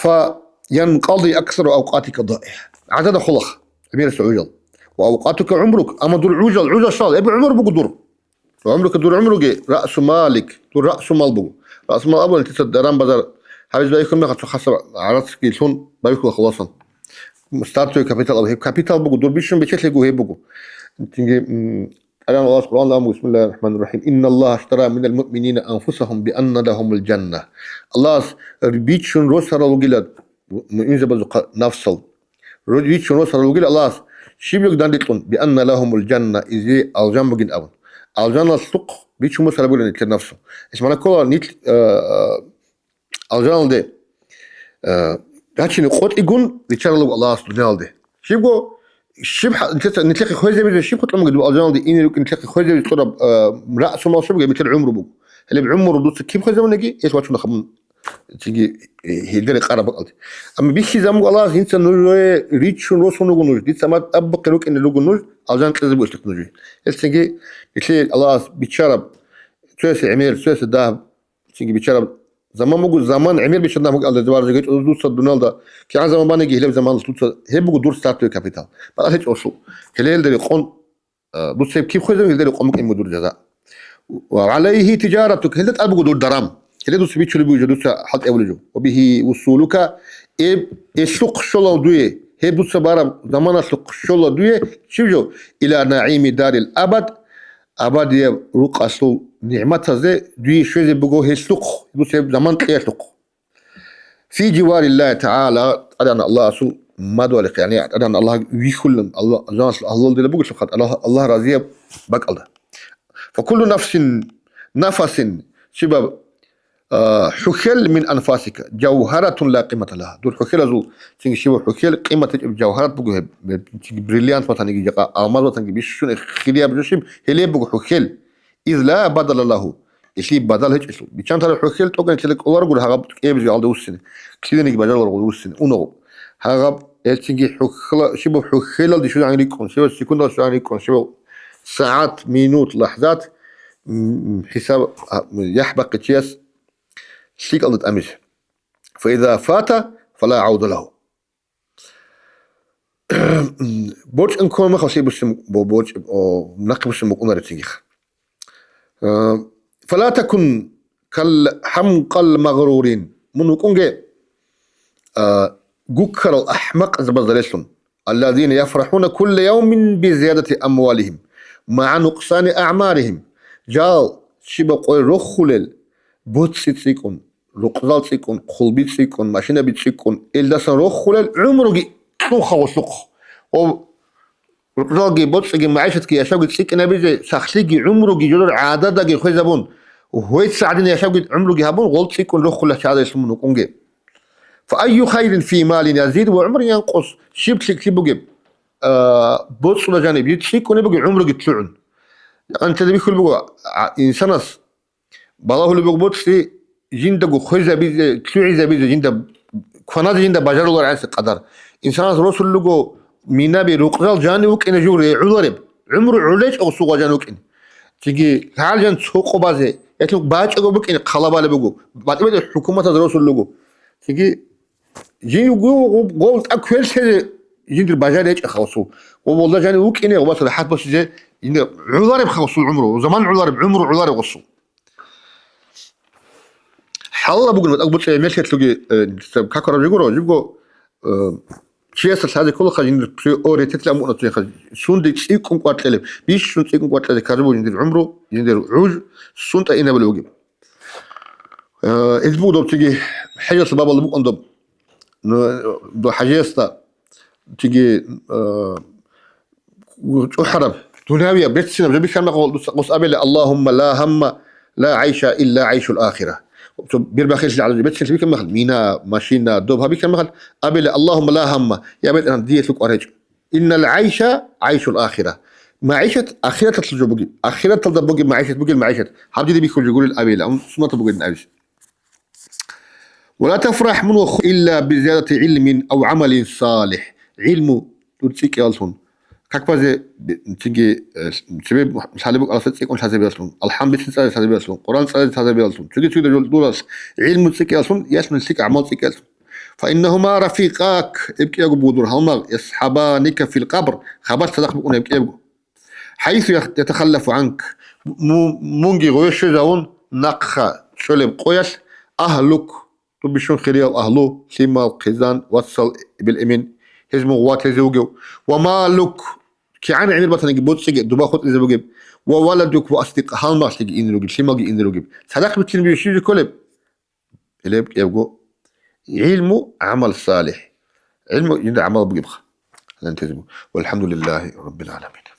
فينقضي أكثر أوقاتك ضائع. ГӀадада хъулахъ гӀемерисеб гӀужал. وأوقاتك عمرك, амма дур гӀужал, гӀужал щал, эб гӀумру буго дур. ГӀумруги, дур гӀумруги раъсу малик, дур раъсу мал буго. Раъсу мал абуни нилъеца даран-базар гьабизе байхьун мехалъ цо хасаб гӀарацги лъун байхьула халасан. Стартовый капитал абу, гьеб капитал буго, дур бищун бечелъего гьеб буго. Цинги, м, ТӀадегӀан Аллагьас Къуръанда абун буго, بسم الله الرحمن الرحيم, إن الله اشترى من المؤمنين أنفسهم بأن لهم الجنة. Аллагьас бичун росарал ругила муъминзабазухъа нафсал. Ро-, ричун росарал ругел Аллагьас, щиб йогдан рикьун, بأن لهم الجنة, изе алжан бугин абун. Алжаналъухъ ричун босараб бугилан нилъер нафсу. Иш мана ккола нилъ, э, э, алжаналде, э, рачине къотӀигун ричарал руго Аллагьас дуниялалде. Щибго, щиб хӀа-, нилъеца-, нилъехъе хвезабизе, щиб хутӀун бугеб алжаналде ине рукӀин нилъехъе хвезабизе цӀураб, э, раъсу мал щиб бугеб, нилъер гӀумру буго. Гьелеб гӀумру дуца киб хвезабунаги, гьелъ вачун хабун. Цинги, э, гьелда рекъараб бакӀалде. Амма бихьизабун буго Аллагьас, инсан нужее ричун-росун руго нуж, дица мад абухъе рукӀине руго нуж, алжан кьезе бугелъухъ нужее. Гьелцинги, нилъее Аллагьас биччараб, цоясе гӀемер, цоясе дагьаб, цинги биччараб заман буго, заман гӀемер биччараб буго, Аллагь, варжи гьечӀо дуца дуналда, кигӀан заман баниги гьелеб заман дуца, гьеб буго дур стартовый капитал. Бакъалъе чӀолъул. Гьеле гьелда рекъон, Э, дуца гьеб киб хвезабуна, гьелда рекъон букӀин буго дур жаза. وعليه تجارتك, гьелда тӀад буго дур даран. Гьелда дуца бичулеб буго жо, дуца хӀалтӀи гьабулеб жо. وبه وصولك, эб, элъухъ щола дуе, гьеб дуца бараб заманалъухъ щола дуе, щиб жо? إلى نعيم دار الأبد, абадияб рукъалъул нигӀматазе дуе щвезе буго гьелъухъ, дуца гьеб заман кьеялъухъ. في جوار الله تعالى, ТӀадегӀан Аллагьасул мадугьалихъ, яни ТӀадегӀан Аллагь вихьулин, Аллагь, Аллагьасул агьлуялда бугелъулха, Аллагь, Аллагь разияб бакӀалда. فكل نفس, نفس, щибаб, а, хӀухьел من أنفاسك جوهرة لا قيمة لها. Дур хӀухьелазул цинги щибаб хӀухьел къимат гьечӀеб жавгьарат буго гьеб, гьеб цинги бриллиант ватаниги, жакъа алмаз ватаниги бищун хирияб жо щиб, гьелеб буго хӀухьел. إذ لا بدل له, илъи бадал гьечӀелъул. Биччан тараб хӀухьел тӀокӀаб нилъеда кӀоларогури гьагъаб кӀиабизе гьалда вуссине, киданиги бажаруларого вуссине, унагъуб. Гьагъаб гьелцинги хӀухьела-, щибаб хӀухьелалде щвезегӀан рикӀкӀун, щибаб секундалде щвезегӀан рикӀкӀун, щибаб сагӀат, минут, лахӀзат, м, хӀисаб, а, яхӀ бахъичияс лъикӀалда тӀамизе. فإذا فات فلا عودة له. БорчӀун кколеб мехалъ буссин бу-, борчӀ-, о, нахъе буссин букӀунаро цинги. Э, فلا تكن كالحمقى المغرور. Мун вукӀунге, э, гуккарал ахӀмакъзабазда релълъун. الذين يفرحون كل يوم بزيادة أموالهم مع نقصان أعمارهم. Жал щибаб къой рохулел, боцӀи цӀикӀкӀун, рукъзал цӀикӀкӀун, хъулби цӀикӀкӀун, машинаби цӀикӀкӀун, илдасан рохулел гӀумруги кьун хавулъухъ. Гъов рукъзалги, боцӀиги, магӀишатги, яшавги цӀикӀкӀинабизе, сахлъиги, гӀумруги жодор гӀададаги хвезабун, гьвеца гӀадин яшавги гӀумруги гьабун, гъол цӀикӀкӀун рохулел чагӀадаялъ мун вукӀунге. فأي خير في مال يزيد وعمر ينقص. Щиб лъикӀлъи бугеб, а, боцӀула жаниб, жид цӀикӀкӀунеб бугеб гӀумруги лъугӀун. Гьанже бихьулеб буго, а, инсанас балагьулеб буго боцӀи жиндаго хвезабизе, лъугӀизабизе, жинда кваназе жинда бажаруларгӀанасеб къадар. Инсанас росулел руго Минаби рукъзал жани вукӀине жугьури гӀолареб, гӀумру гӀолечӀого сугъа жан вукӀин. Цинги гьал жан цо къо базе, ятлъун бачӀого букӀине хъалабали буго, батӀи-батӀи хӀукуматаз росуллуго. Цинги жин гу-, гу-, гъов тӀа кверлъезе жиндир бажар гьечӀеб хавсул. Гъов волда жани вукӀине, гъобас рахӀат босизе жиндир гӀолареб хавсул гӀумру, заман гӀолареб, гӀумру гӀолареб гъосул. ХӀалала бугин, ва тӀакӀ буцӀи мелъелъуги, э, какараб жигуро, жибго, э, чиясда лъазе кколаха жиндир приоритетли амукъна цояха, сунде цӀикӀкӀун кӀваркьелеб, бищун цӀикӀкӀун кӀваркьелеб каржи буго жиндир гӀумру, жиндир гӀуж, сунтӀа инабулеб бугеб. Э, гьез буго доб цоги хӀежалъул бабалда букӀун доб. Ну, доб хӀажиясда цоги, э, чӀухӀараб, дунявияб, берцинаб жо бихьана мехалъ дуца гъос абила: «Аллагьумма ла гьамма, ла гӀайша, илла гӀайшул ахира». Цо бирбахъилъи гӀадаб жо берцинлъи бихьана мехалъ, мина, машина, доб гьаб бихьана мехалъ, абила: «Аллагьумма ла гьамма, я БетӀергьан, диялъул кӀвар гьечӀо. Иннал гӀайша гӀайшул ахира». МагӀишат ахираталъул жо бугеб, ахираталда бугеб магӀишат бугел магӀишат. Гьаб дида бихьулеб гурел абила, ам суннатаб бугедин абизе. «Ва ла тафрахӀ», мун воху, «илла бизиядати гӀилмин ав гӀамалин салихӀ». ГӀилму дур цӀикӀкӀияллъун. Как базе, бе-, цинги, э, цебе лъалеб букӀараса цӀикӀкӀун лъазабияллъун, алхӀам бицин цӀазе лъазабияллъун, Къуръан цӀазе лъазабияллъун, цоги-цогидал жо-, дуралъ гӀилму цӀикӀкӀияллъун, ясмин лъикӀ гӀамал цӀикӀкӀиялъун. «Фаиннагьума рафикъак», эб кӀиябго буго дур гьалмагъ, «ясхӀабаника фил къабр», хабар цадахъ букӀуна эб кӀиябго. «ХӀайсу ят-, ятахаллафу гӀанк», му-, мунги гъове щвезавун нахъа чӀолеб къоялъ, «агьлук», доб бищун хириял агьлу, лъимал, хъизан, вацал, эбел-эмен, гьез мун гъуват лъезе вугев, «ва малук», кигӀан гӀемер батаниги боцӀиги дуба хутӀизе бугеб, «ва валадук ва асдикъ», гьалмагълъиги ине ругеб, лъималги ине ругеб. Цадахъ бицин бищизе кколеб? Гьелеб кӀиябго: «ГӀилму гӀамал салихӀ». ГӀилму жинда гӀамал бугебха. Гьанан тезе буго. Валхамдулиллагьи раббил гӀаламин.